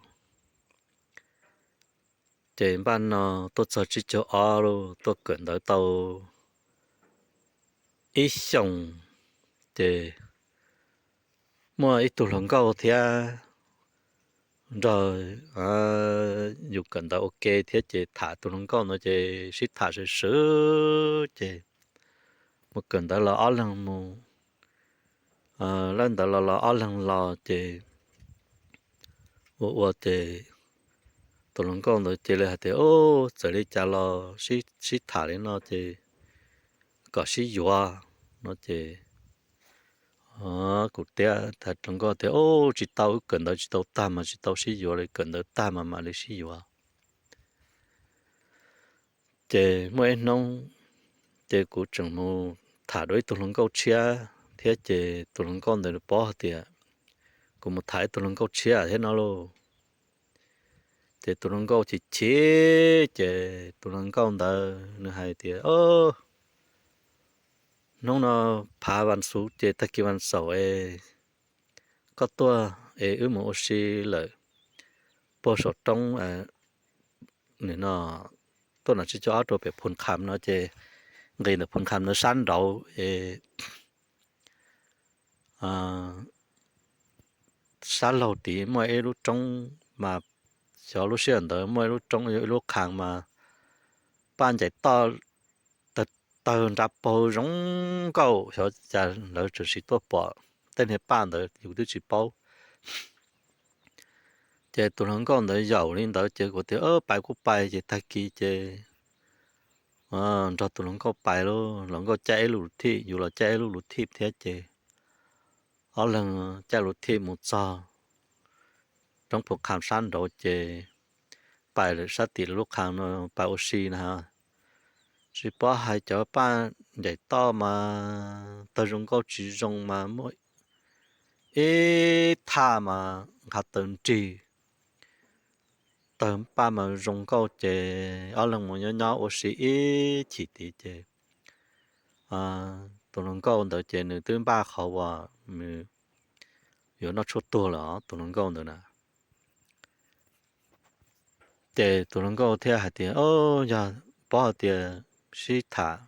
Ces npaj no tuaj txog tsib caug ob lauj, tuaj kawm ntawv tau ib xyoos, ces muaj ib tug hluas nkauj thiab nrog yus kawm ntawv ua ke thiab, ces tham tus hluas nkauj ntawd ces sib tham swm swm ces mus kawm ntawv los ob leeg mus, lawb ntawd los los ob leeg los ces ua ua ces tus hluas nkauj ntawd cia li hais tias, Ub, txawm li cas los sib tham li no ces kom sib yuav no ces kuv thiaj hais rau nkauj tias, Ub, tsis tau, wb kawm ntawv tsis tau tag mas tsis tau sib yuav li, kawm ntawv tag mas mam li sib yuav. Ces muaj ib hnub ces kuv tseem mus tham dua ib tug hluas nkauj tshiab thiab, ces tus hluas nkauj ntawd nws paub hais tias kuv mus tham ib tug hluas nkauj tshiab thiab no lauj. Ces tus hluas nkauj chim chim, ces tus hluas nkauj ntawd nws hais tias, Hnub no phav vas xuv ces tag kis vas xaum es koj tuaj es wb mus ua si lawm puag saum roob, nim no tuaj nram tsib caug ob rau pem Phoo Kham no ces nqis ntawm Phoo Kham no sab nraud es sab laug tid muaj ib lub roob mas xyov lub sij hawm ntawd muaj ib lub roob yog ib lub qhas mas paj ncaim toj tawg nra paug zoo nkauj, xyov cas lawv tseem sim tuaj pom tej niag paj ntawd yus twb tsis paub. Ces tus hluas nkauj ntawd yaum li ntawd ces kuv tias, Pais kuj pais. Ces tag kis ces nrog tus hluas nkauj pais lauj, hluas nkauj caij ib lub luv thij, yus los caij ib lub luv thij thiab ces ob leeg caij luv thij mus txog roob Phoo Kham sab nraud ces pais lawm sab tim lub qhas no pais ua si na. Tsis paub hais cov paj ncaim toj mas tawg zoo nkauj tsis zoo mas muaj ib thaj mas nqa taws nrig, tawg paj mas zoo nkauj ces ob leeg mus nyob nyob ua si ib chim tid ces tus hluas nkauj ntawd ces nws twb npaj qhov uas nws yuav noj tshuaj tuag lawm os, tus hluas nkauj ntawd na. Ces tus hluas nkauj thiaj hais tias, Yog paub hais tias sib tham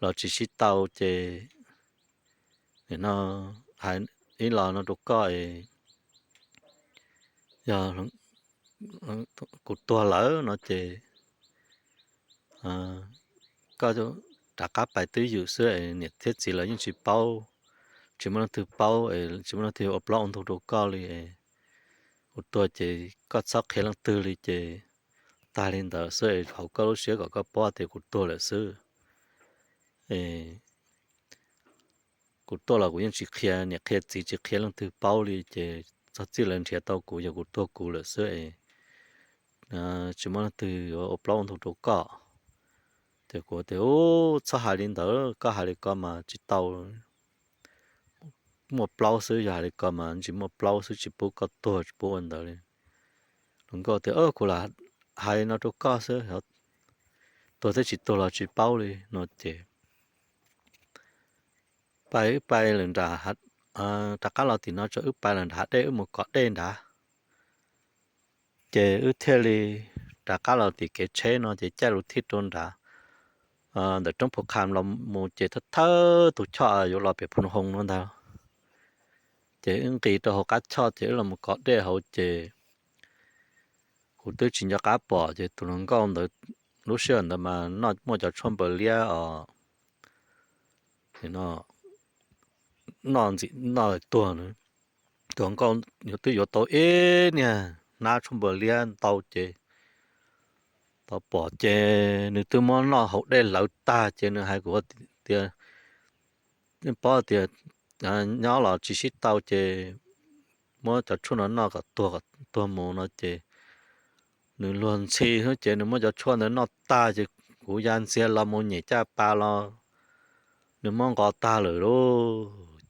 los tsis sib tau ces nim no hais ib los no rau koj es yog kuv tuag lawm no ces koj rov qab pais twj ywm xwb es niam thiab txiv lawv yeej tsis paub, tsis muaj leej twg paub es tsis muaj leej twg ua plaub ua ntug rau koj li es kuv tuag ces koj txhob qhia leej twg li ces tag li ntawd xwb es haum koj lub siab kom koj paub tias kuv tuag lawm xwb. Kuv tuaj los kuv yeej tsis qhia niam qhia txiv tsis qhia leej twg paub li ces txog txij lawv nrhiav tau kuv yog kuv tuag kuv lawm xwb es tsis muaj leej twg yuav ua plaub ua ntug rau koj. Ces kuv tias, Ub, txhob hais li ntawd, koj hais li ko mas tsis tau, muaj plaub xwb, yog hais li ko mas tsis muaj plaub xwb, tsis pub koj tuag tsis pub ua ntawd li. Hluas nkauj tias, Kuv lam hais no rau koj xwb, tuag thiab tsis tuag los tsis paub li no ces pais wb pais lawm nram, rov qab los tim no tso wb pais lawm nram hav dej wb mus kom dej nrad. Ces wb thiaj li rov qab los tim kev tsheb no ces caij lus thij rau nrad ntawm roob Phu Kham los mus ces thawj thawj tus choj yuav los pem Phu Hoos no ntag. Ces wb nqis rau hauv qab choj ces wb los mus kom dej hauv ces kuv twb tsis nco qab pom ces tus hluas nkauj ntawd lub sij hawm ntawd mas noj muaj cov tshuaj npaws liab os, noj ntxim noj tuag. Tus hluas nkauj twb yuav tau ib niag hnab tshuaj npaws liab ntau ces tau pom ces nws twb muab noj hauv dej hlawv tag ces nws hais kuv tias, paub tias nyob los tsis sib tau ces muab cov tshuaj no noj kom tuag kom tuag mus no ces nws luag ntxhi xwb ces nws muab cov tshuaj ntawd noj tag ces kuv ya ntxiag los mus nyem caj pas los nws muab nqos tag lawm lauj.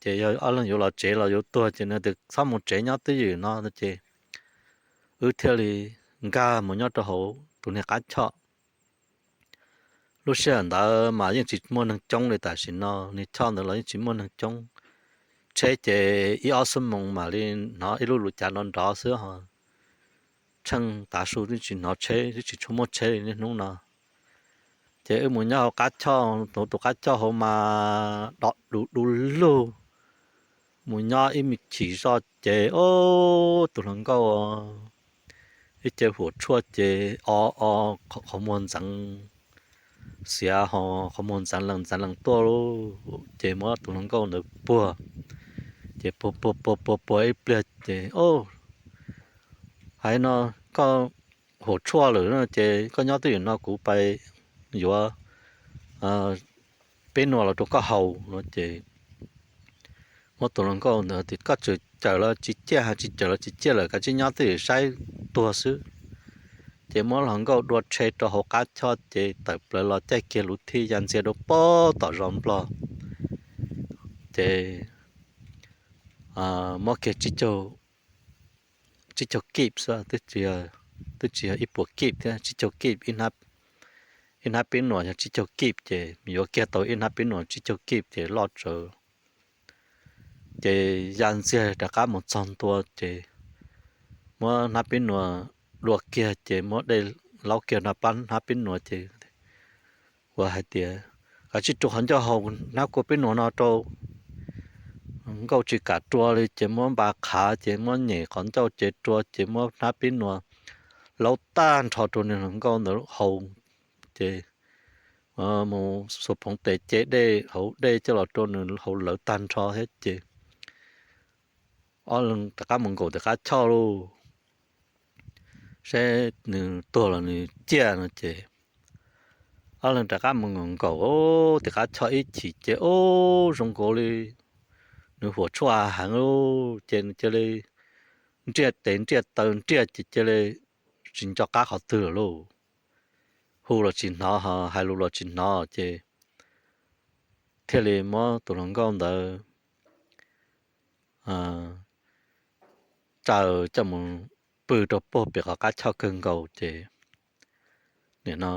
Ces yog ob leeg yuav los tsev los yuav tuag ces nws tias txhob mus tsev nyob twj ywm no no ces wb thiaj li nkag mus nyob rau hauv tus niag qab choj. Lub sij hawm ntawd mas yeej tsis muaj neeg coob li tam sim no, niag choj ntawd los yeej tsis muaj neeg coob. Tsheb ces ib ob xuab moos mam li hnov ib lub lus cav nrov nrov xwb ho tsheej tav su twb tsis hnov tsheb twb tsis tshua muaj tsheb li niaj hnub no. Ces wb mus nyob hauv qab choj, tus qab choj hauv mas dom du du lug. Mus nyob ib me chim zoj ces ub tus hluas nkauj ib ce huam tshuaj ces o o qhov muag ntxeev xiav ho qhov muag ntxeev lees ntxeev lees tuaj lauj. Ces muab tus hluas nkauj ntawd puag, ces puag puag puag puag puag ib pliag ces hais no koj huam tshuaj lawm no ces koj nyob twj ywm no kuv pais yuav peb nua los rau koj haus no ces muab tus hluas nkauj ntawd tias koj tseem cawm los tsis ciaj, tsis cawm los tsis ciaj lawm kav tsij nyob twj ywm saib tuag xwb. Ces muab hluas nkauj dua rhe rau hauv qab choj ces tawm plaws los caij kiag lus thij ya ntxiag rau pem tom zos Nplog. Ces muab kiag tsib caug kib xwb, twb tsis yog ib puas kib thiab, tsib caug kib, ib hnab peb nuam yog tsib caug kib ces yuav kiag tau ib hnab peb nuam tsib caug kib ces loj tsawv. Ces ya ntxiag rov qab mus txog ntua ces muab hnab peb nuam dua kiag ces muab dej laub kiag no pab hnab peb nuam ces ua hais tias kav tsij rua qhov ncauj haus hnab kua peb nuam no rau nkauj tsis kam rua li ces muab npa qhav ces muab nyem qhov ncauj ces rua ces muab hnab peb nuam laub tag nrho rau nws hluas nkauj ntawd haus ces mus xuas phoov tes ce dej hauv dej coj los rau nws haus lawv tag nrho thiab ces ob leeg rov qab mus nkaum tim qab choj lauj. Saib nws tuag los nws ciaj no ces ob leeg rov qab mus nkaum nkaum tim qab choj ib chim ces ub zoo nkaus li nws huam tshuaj heev lauj ces nws cia li nriaj tes nriaj taw nriaj ces cia li tsis nco qab qhov twg lawm lauj. Hu los tsis hnov ho hais lus los tsis hnov ces thiaj li muab tus hluas nkauj ntawd tsaws coj mus pw rau puag pem qhov qab choj kawg nkaus ces nim no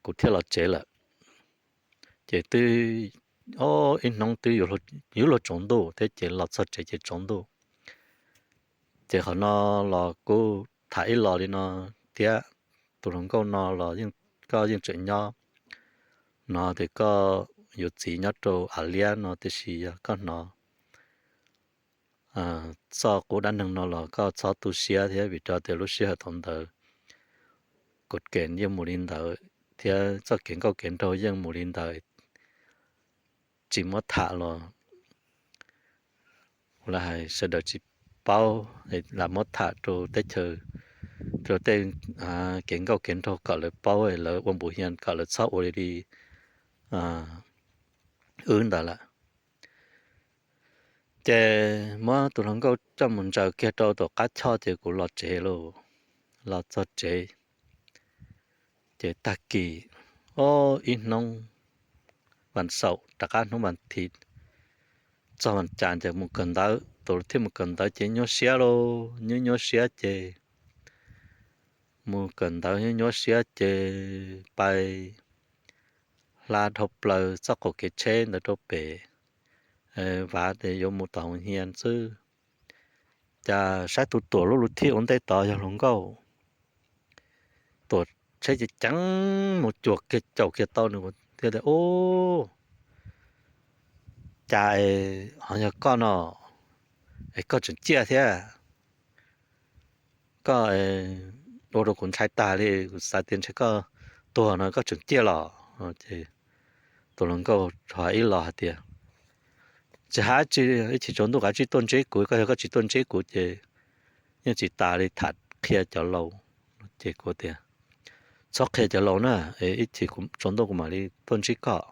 kuv thiaj los tsev lawm. Ces twb ib hnub twb yuav luag tsaus ntuj thiab ces los txog tsev ces tsaus ntuj. Ces qhov no los kuj tham ib los li no thiab, tus hluas nkauj no los koj yeej tseem nyob, hnov tias koj yuav txiv nyob rau Av Liab no tiam sis yog koj hnov txoj qub dab neeg no los koj txhob tu siab thiab vim rau tias lub sij hawm thaum ntawd kuv kev yeej mus li ntawd thiab txoj kev nkauj kev nraug yeej mus li ntawd, tsis muab tham los lawv hais sawv daws tsis paub, lam muab tham rau teb chaws, rau tej kev nkauj kev nraug kom lawv paub lawv ua npus hias kom lawv txhob ua li wb ntawd lawm. Ces muab tus hluas nkauj coj mus ntsaws kiag rau tom qab choj ces kuv los tsev lauj. Los txog tsev ces tag kis, o, ib hnub vas xaum rov qab hnub vas thiv txog vas cas ces mus kawm ntawv, tus thiaj mus kawm ntawv ces nyuaj siab lauj, nyuaj nyuaj siab ces mus kawm ntawv nyuab nyuab siab ces pais hla dhau plaws txoj qaum kev tsheb ntawd rau pem, vav tias yuav mus tom hoos hias xwb. Cas saib tus tuam lub lub thij ua ntej tod yog hluas nkauj. Tuam tsheb ceev ceev mus cuag kiag caum kiag tau nws thiab tias, Ub, cas ho yog koj no es koj tseem ciaj thiab? Koj ua rau kuv ntshai tag li, kuv xav tias ntshe koj tuag no koj tseem ciaj los. Ces tus hluas nkauj hais ib los hais tias, Tsis hais tsis, ib chim tsaus ntuj kav tsij tuaj ntsib kuv, koj yog koj tsis tuaj ntsib kuv ces yeej tsis tas li, tham qhia cov laus. Ces kuv tias, Txhob qhia cov laus na, ib chim tsaus ntuj kuv mam li tuaj ntsib koj.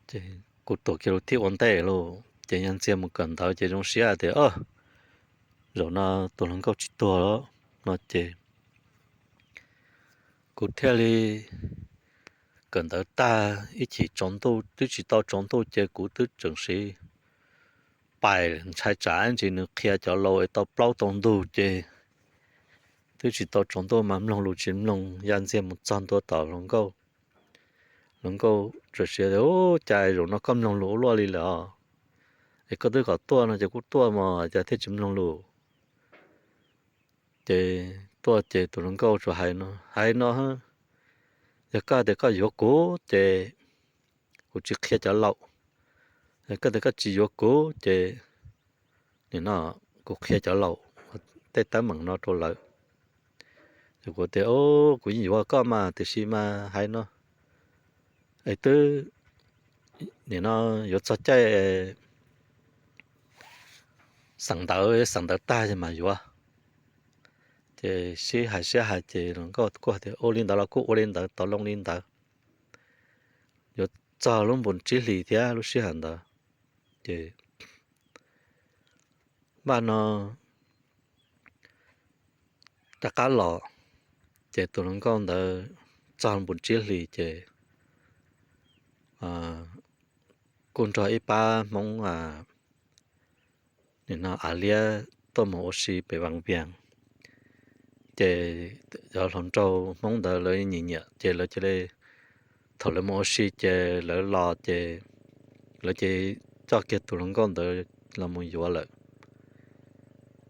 Ces kuv tuam kiag lub thij ua ntej lauj, ces yog ntxiag mus kawm ntawv ces zoo siab tias, Zaum no tus hluas nkauj tsis tuag lawm no ces kuv thiaj li kawm ntawv tag ib chim tsaus ntuj twb tsis tau tsaus ntuj ces kuv twb tseem siv pais ntshai tsam ntsis nws qhia cov laus es tau plaub tau ntug ces twb tsis tau tsaus ntuj mas mloog lus tsis mloog, ya ntxiag mus txog ntua tom hluas nkauj. Hluas nkauj txawm siab tias, Ub, cas zaum no koj mloog lus ua luaj li lawm os? Es koj twb kom tuaj no ces kuv tuaj mas cas thiaj tsis mloog lus? Ces tuaj ces tus hluas nkauj tsuas hais no, hais no, Yog koj tias koj yuav kuv ces kuv tsis qhia cov laus. Yog koj tias koj tsis yuav kuv ces nim no kuv qhia cov laus tej teeb meem no rau lawv. Ces kuv tias, Kuv yeej yuav koj mas, tiam sis mas hais no es twb nim no yuav txog caij xeem ntawv, xeem ntawv tag mas yuav. Ces sib hais sib hais ces hluas nkauj kuj tias, Ua li ntawd los kuj ua li ntawd, tau loo li ntawd. Yuav txog lub npus tsib hlis thiab lub sij hawm ntawd ces npaj no rov qab los, ces tus hluas nkauj ntawd txog npus tsib hlis ces kuj nrog ib pab Hmoob nim no av liab tuaj mus ua si pem Vaj Vias. Ces cov hluas nraug Hmoob ntawd lawv nyiam nyiam ces lawv cia li, thaum lawv mus ua si ces lawv los ces lawv cia li coj kiag tus hluas nkauj ntawd los mus yuav lawm.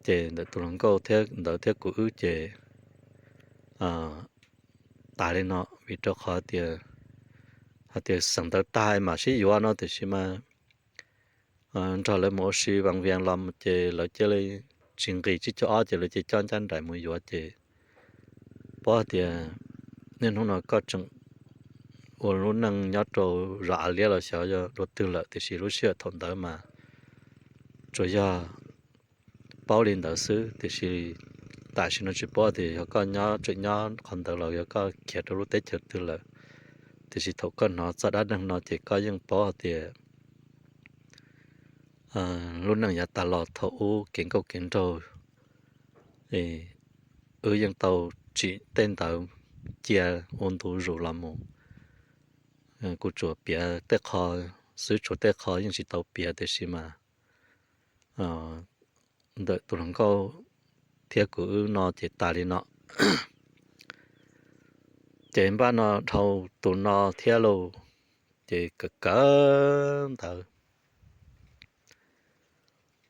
Ces ntawm tus hluas nkauj thiab ntawd thiab kuv wb ces tas li no vim rau qhov tias, hais tias xeem ntawv tag mam sib yuav no tiam sis mas nrog lawv mus ua si Vaj Vias los ces lawv cia li tsis nqis tsib caug ob ces lawv cia li coj ncaj nraim mus yuav ces paub hais tias niaj hnub no koj tseem ua lub neej nyob rau zos av liab los xyov yog dua twg lawm tiam sis lub sij hawm thaum ntawd mas tsuas yog paub li ntawd xwb tiam sis tam sim no tsis paub tias yog koj nyob tseem nyob qhov ntawd los yog koj khiav rau lub teb chaws twg lawm. Tiam sis thaum koj hnov txoj dab neeg no ces koj yeej paub hais tias lub neej yav tas los thaum ub kev nkauj kev nraug, wb yeej tau tsim tej ntawd cia ua ntu zus los mus. Kuv tsuas piav tej qho xwb, tshuav tej qho yeej tsis tau piav tiam sis mas ntawm tus hluas nkauj thiab kuv wb no ces tas li no. Ces npaj no dhau tus no thiab lauj, ces kawm kawm ntawv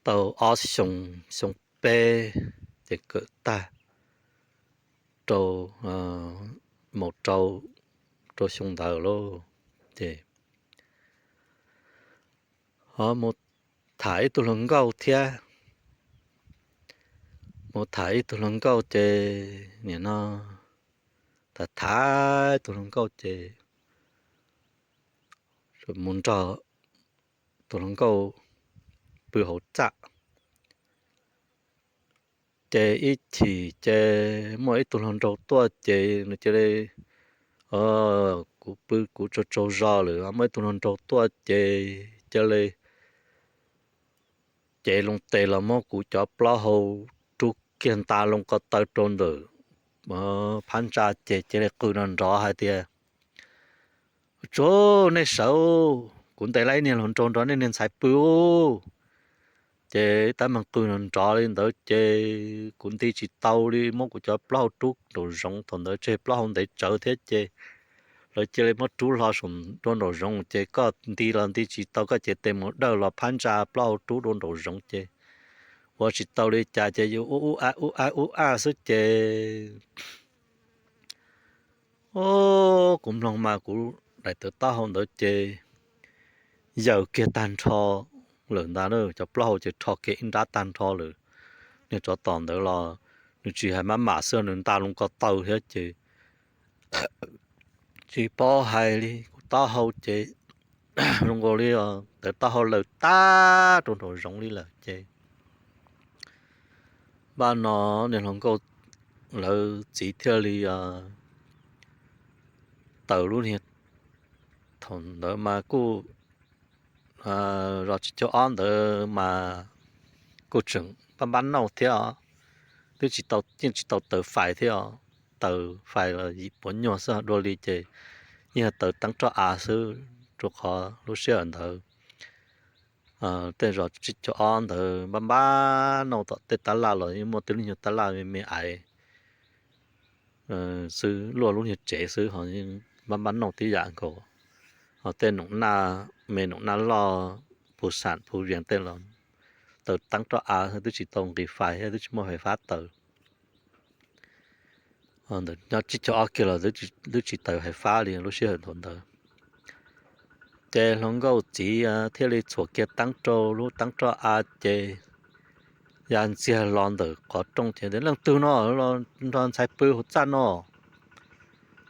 tau ob xyoo, xyoo peb ces kawm tag rau, mus rau, rau xyoo ntawd lauj, ces ho mus tham ib tug hluas nkauj thiab. Mus tham ib tug hluas nkauj ces nim no tham tham ib tug hluas nkauj ces mus nrog tus hluas nkauj pw hauv txaj. Ces ib chim ces muaj ib tug hluas nraug tuaj ces nws cia li, kuv pw kuv tsaug tsaug zog lawm, muaj ib tug hluas nraug tuaj ces cia li cev loo tes los muab kuv cov plaub hau rub kiag nta loo ko taw rau ntawm phab ntsa ces cia li qw nrov nrov hais tias, Tsuav, nej sawv, kuv ntes lawm ib niag hluas nraug nrog nej niag ntxhais pw ub. Ces tab meeg qw nrov nrov li ntawd ces kuv nti tsis tau li, muab kuv cov plaub hau rub nraum zoov, thaum ntawd tseg plaub hau ntev tsawv thiab ces lawv cia li muab rub hlo saum rau nraum zoov ces koj nti los nti tsis tau, koj cev tes mus dawj los phab ntsa plaub hau rub rau nraum zoov ces ua tsis tau li cas ces yus ub ub a ub a ub a xwb ces, o, kuv mloog mas kuv daim tawv taub hau ntawd ces yaws kiag tag nrho lawm ntag, cov plaub hau ces rho kiag ib nrab tag nrho lawm. Niag tsov tom ntawd los nws tsis hais maj mam xwb, nws nta loo ko taw thiab ces tsis paub hais li, kuv taub hau ces zoo nkaus li tawv taub hau laws tag rau nraum zoov li lawm ces npaj no niag hluas nkauj lawv txiv thiaj li taws lub niag, thaum ntawd mas kuj zos tsib caug ob ntawd mas kuj tseem npab npab nauj thiab os, twb tsis tau, yeej tsis tau taws fais thiab os, taws fais los yim puas nyuag xwb dua li ces yeej yog taws teeb roj av xwb, rau qhov lub sij hawm ntawd tej zos tsib caug ob ntawd npab npab nauj, tom tej tab laj los yeej muaj tej lub nyuag tab laj me me aiv xwb, luaj lub nyuag tsev xwb ho npab npab nauj tib yam nkaus. Ho tej noom naj me noom naj loj, pus xam pus vias tej los taws teeb roj av twb tsis tau nqis fais, twb tsis muaj fais fab taws. Ntawm nyob tsib caug ob kiag los twb tsis taws fais fab li lub sij hawm thaum ntawd. Ces hluas nkauj txiv thiaj li txhuam kiag teeb rau lub teeb roj av ces ya ntxiag los ntawm qhov rooj ces tias, Leej twg no nrog ntxhais pw hauv txaj no?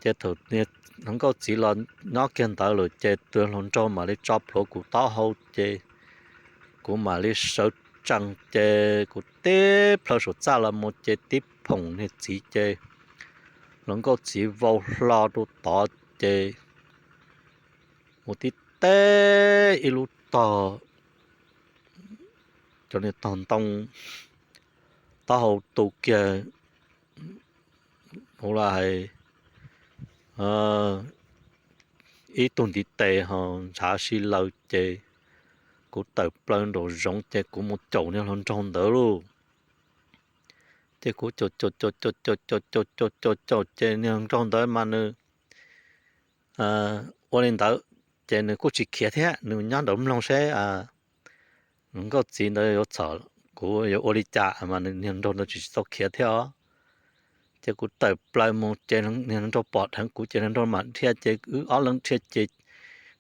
Ces thaum hluas nkauj txiv los nyob kiag ntawd lawm ces tus hluas nraug mam li tso plhuav kuv taub hau ces kuv mam li sawv tsees ces kuv tib plhaw saum txaj los mus ces tib phoom niag txiv ces hluas nkauj txiv vau hlo rau tod ces mus tib teb ib lub tog, cov niag tog ntoo, taub hau tu kiag, ua li hais ib tug ntiv tes ho ntshav si laws ces kuv tawm plaws nraum zoov ces kuv mus caum niag hluas nraug ntawd lauj. Ces kuv caum caum caum caum caum caum caum caum caum ces niag hluas nraug ntawd mas nws ua li ntawd ces nws kuj tsis khiav thiab, nws nyob nraud mloog seb hluas nkauj txiv ntawd yuav txhom kuv yuav ua li cas mas nws niag hluas nraug ntawd tsis tau khiav thiab os. Ces kuv tawm plaws mus ces niag hluas nraug pom dheev kuv ces hluas nraug mam dhia ces wb ob leeg dhia ces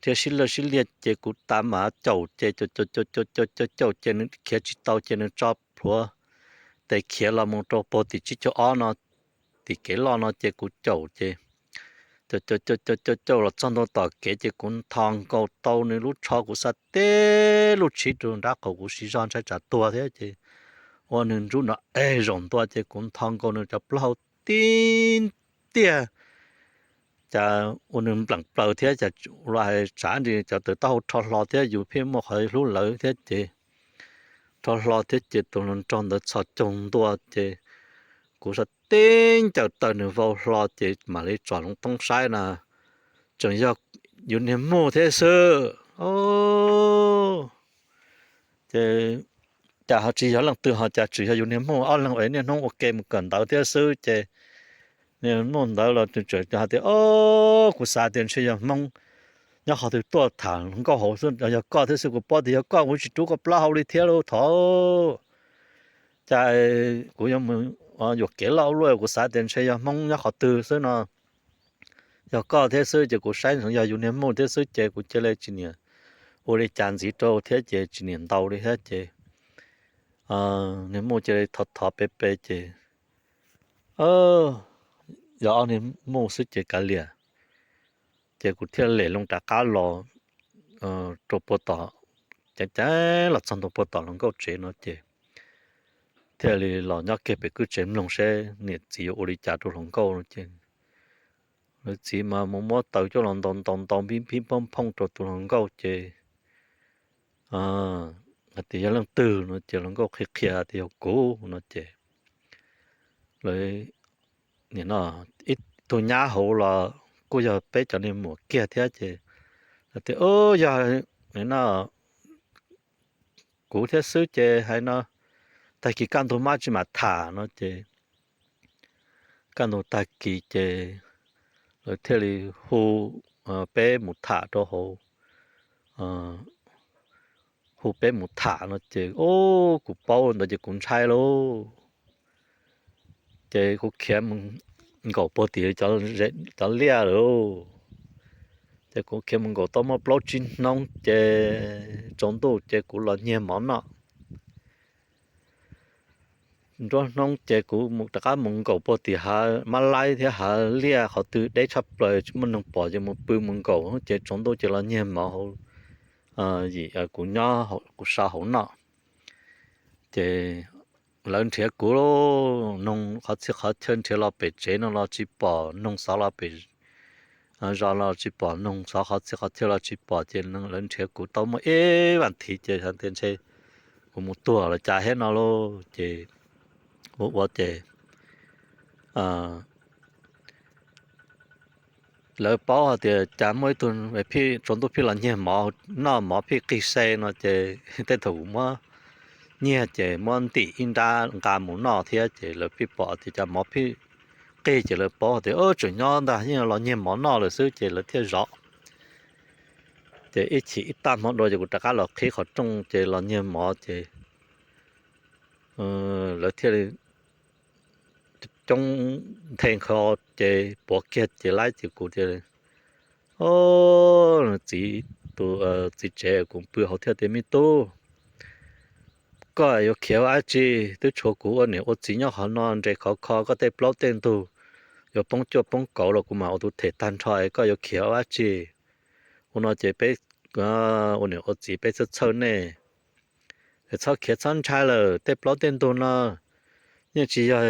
dhia sib laj sib liaj ces kuv tas mam caum ces caum caum caum caum caum caum ces nws khiav tsis tau ces nws tso plhuav tes khiav los mus rau puag tim tsib caug ob no, tim kev loj no ces kuv caum ces caum caum caum caum caum caum los txog ntua tom kev ces kuv ntho nkaus tau nws lub tsho, kuv xa tib lub tshib rau nrab qaum kuv siv zog ntshai tsam tuag thiab ces ua nws ntsub nrov eg zaum ntua ces kuv ntho nkaus nws cov plaub hau tib tiag, cas ua nws npleem plaws thiab cas los hais tsav nti cov tawv taub hau rho hlo thiab yus pheej muaj qhov hlub lawv thiab ces rho hlo thiab ces tus hluas nraug ntawd txhos caug ntua ces kuv xa tib ncaws taw nws vau hlo ces mam li tsom hloov toob saib na, tseem yog yus niag muj thiab xwb. Ces cas ho tsis yog leej twg ho cas tseem yog yus niag muj, ob leeg uas niaj hnub ua ke mus kawm ntawv thiab xwb ces niag muj ntawd los tseem hais tias, O, kuv xav tias ntshe yog Hmoob nyob qhov twg tuaj tham hluas nkauj hauv xwb, yog koj thiab xwb, kuv paub tias yog koj kuv tsis rub koj plaub hau li thiab lauj thaum. Cas kuv yuav mus yuam kev loj ua luaj, kuv xav tias ntshe yog Hmoob nyob qhov twg xwb no, yog koj thiab xwb ces kuv saib yog yus niag muj thiab xwb ces kuv cia li tsis niam ua li cas ntxiv rau thiab ces tsis niam ntaus li thiab ces niag muj cia li thov thov pe pe ces yog ob niag muj xwb ces kav liam. Ces kuv thiaj lem loo rov qab los rau puag tom, ceev ceev los txog ntua puag tom hluas nkauj tsev no ces thiaj li los nyob kiag pem kwj tsev mloog seb niam txiv yuav ua li cas rau hluas nkauj no ces lawv txiv mas mus muab taws coj los ntaus ntaus ntaus npib npib phooj phooj rau tus hluas nkauj ces hais tias yog leej twg no ces hluas nkauj qhia qhia tias yog kuv no ces lawv nim no ib tug nyab hauv los kuj yog peb cov niag muam kiag thiab ces lawv tias yog no kuv thiab xwb ces hais no, tag kis kaj ntug mam tsis mam tham no ces kaj ntug tag kis ces lawv thiaj li hu peb mus tham rau hauv, hu peb mus tham no ces, o, kuv paub ntawd ces kuv ntshai lauj. Ces kuv khiav mus nkaum puag tim cov liaj lawm. Ces kuv khiav mus nkaum tau muaj plaub tsib hnub ces tsaus ntuj ces kuv los nyiag mov noj. Nruab hnub ces kuv rov qab mus nkaum puag tim hav mab laib thiab hav liaj qhov twg deb tshaj plaws tsis muaj neeg pom ces mus pw mus nkaum ces tsaus ntuj ces los nyiag mov hauv, kuv nyob kuv sau hauv noj. Ces lawv nrhiav kuv, noog qhov txhia qhov chaw nrhiav los pem tsev no los tsis pom, noog xov los pem zos los tsis pom, noog xov qhov txhia qhov chaw los tsis pom ces lawv nrhiav kuv tau muaj ib vas thiv ces xav tias ntshe kuv mus tuag los cas thiab no lauj. Ces ua ua ces lawv paub hais tias cas muaj ib tug, tsaus ntuj pheej los nyiag mov noj, mov pheej qig se no ces tej thaum kuv muab nyiag ces muab ntim ib nrab nqa mus noj thiab ces lawv pheej pom tias cas mov pheej qig ces lawv paub tias tseem nyob ntag, yeej los nyiag mov noj lawm xwb ces lawv thiaj zov. Ces ib chim ib tag hmo dua ces kuv rov qab los qhib qhov rooj ces los nyiag mov ces lawv thiaj li coob nthe nkhaus ces puav kiag ces laib ces kuv tias, o, txiv, tus txiv tsev kuv pw hauv thiaj tias, me tub, koj yuav khiav ua dab tsi? Twb tshuav kuv ua niam ua txiv nyob qhov no nres khov kho, koj tej plaub tej ntug yuav poob cuaj poob kauv los kuv mam ua tus them tag nrho, koj yuav khiav ua dab tsi? Ua no ces peb ua niam ua txiv peb txhawj txhawj nej. Txhob khiav txhob ntshai lawm, tej plaub tej ntug no yeej tsis yog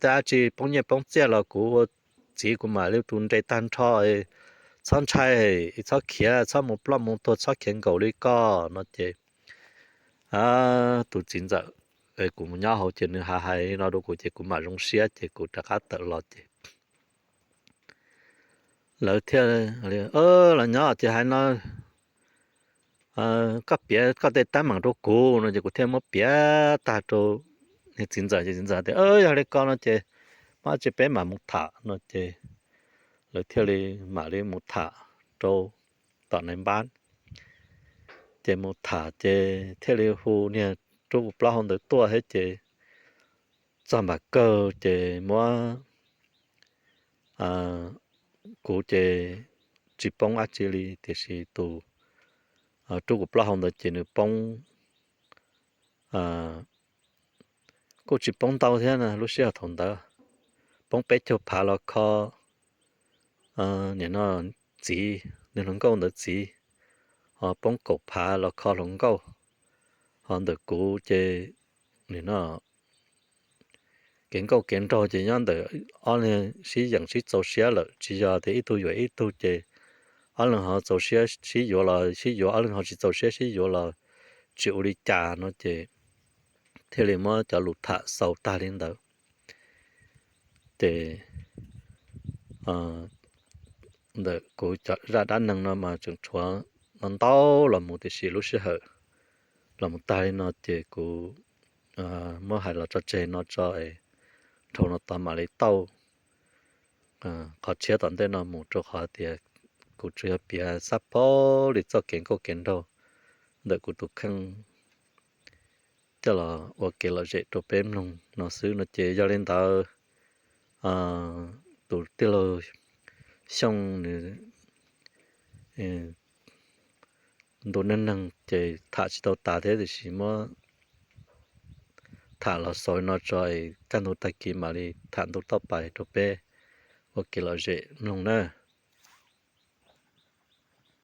tej dab tsi, poob nyiaj poob txiaj los kuv ua txiv kuv mam li tus nres tag nrho. Txhob ntshai, txhob khiav, txhob mus ploj mus tuag, txhob khiav nkaum li koj no ces tus txiv ntxawm kuv mus nyob hauv ces nws hais hais no rau kuv ces kuv mam zoo siab ces kuv rov qab tawm los ces lawv thiaj, los nyob ces hais no, koj piav koj tej teeb meem rau kuv no ces kuv thiaj muab piav tag rau txiv ntxawm ces txiv ntxawm tias, yog li ko no ces mam tsis peb mam mus tham no ces lawv thiaj li mam li mus tham rau tom nais npab. Ces mus tham ces thiaj li hu niag rub kuv plaub hau ntawd tuaj thiab ces txog npam kawg ces muab, kuv ces tsis poob dab tsi li tiam sis tus rub kuv plaub hau ntawd ces nws poob, kuj tsis poob ntau thiab na, lub sij hawm thaum ntawd poob peb caug phav los kho, nim no txiv, nws hluas nkauj ntawd txiv, ho poob kaum phav los kho hluas nkauj, ho ntawm kuv ces nim no kev nkauj kev nraug ces nyob ntawm ob leeg sib yeem sib txaus siab lawm, tsis yog tias ib tug yuav ib tug ces ob leeg ho txaus siab sib yuav los sib yuav, ob leeg ho tsis txaus siab sib yuav los tsis ua li cas no ces thiaj li muab cov lus tham xaus tag li ntawd. Ces ntawm kuv cov zaj dab neeg no mas tseem tshuav no ntau los mus tiam sis lub sij hawm los mus tag li no ces kuv muab hais los tso tseg no tso es dhau no tod mam li tau qhov tshiab tom ntej no mus rau qhov tias kuv tsuas yog piav xab phaub li txoj kev nkauj kev nraug ntawm kuv tus kheej coj los ua kev lom zem rau peb mloog no xwb no ces yog li ntawd tus tij laug Xyooj nws ntu neej neeg ces tham tsis tau tas thiab tiam sis muab tham los xaus li no tso es kaj ntug tag kis mam li tham ntu toj pais rau peb ua kev lom zem mloog na.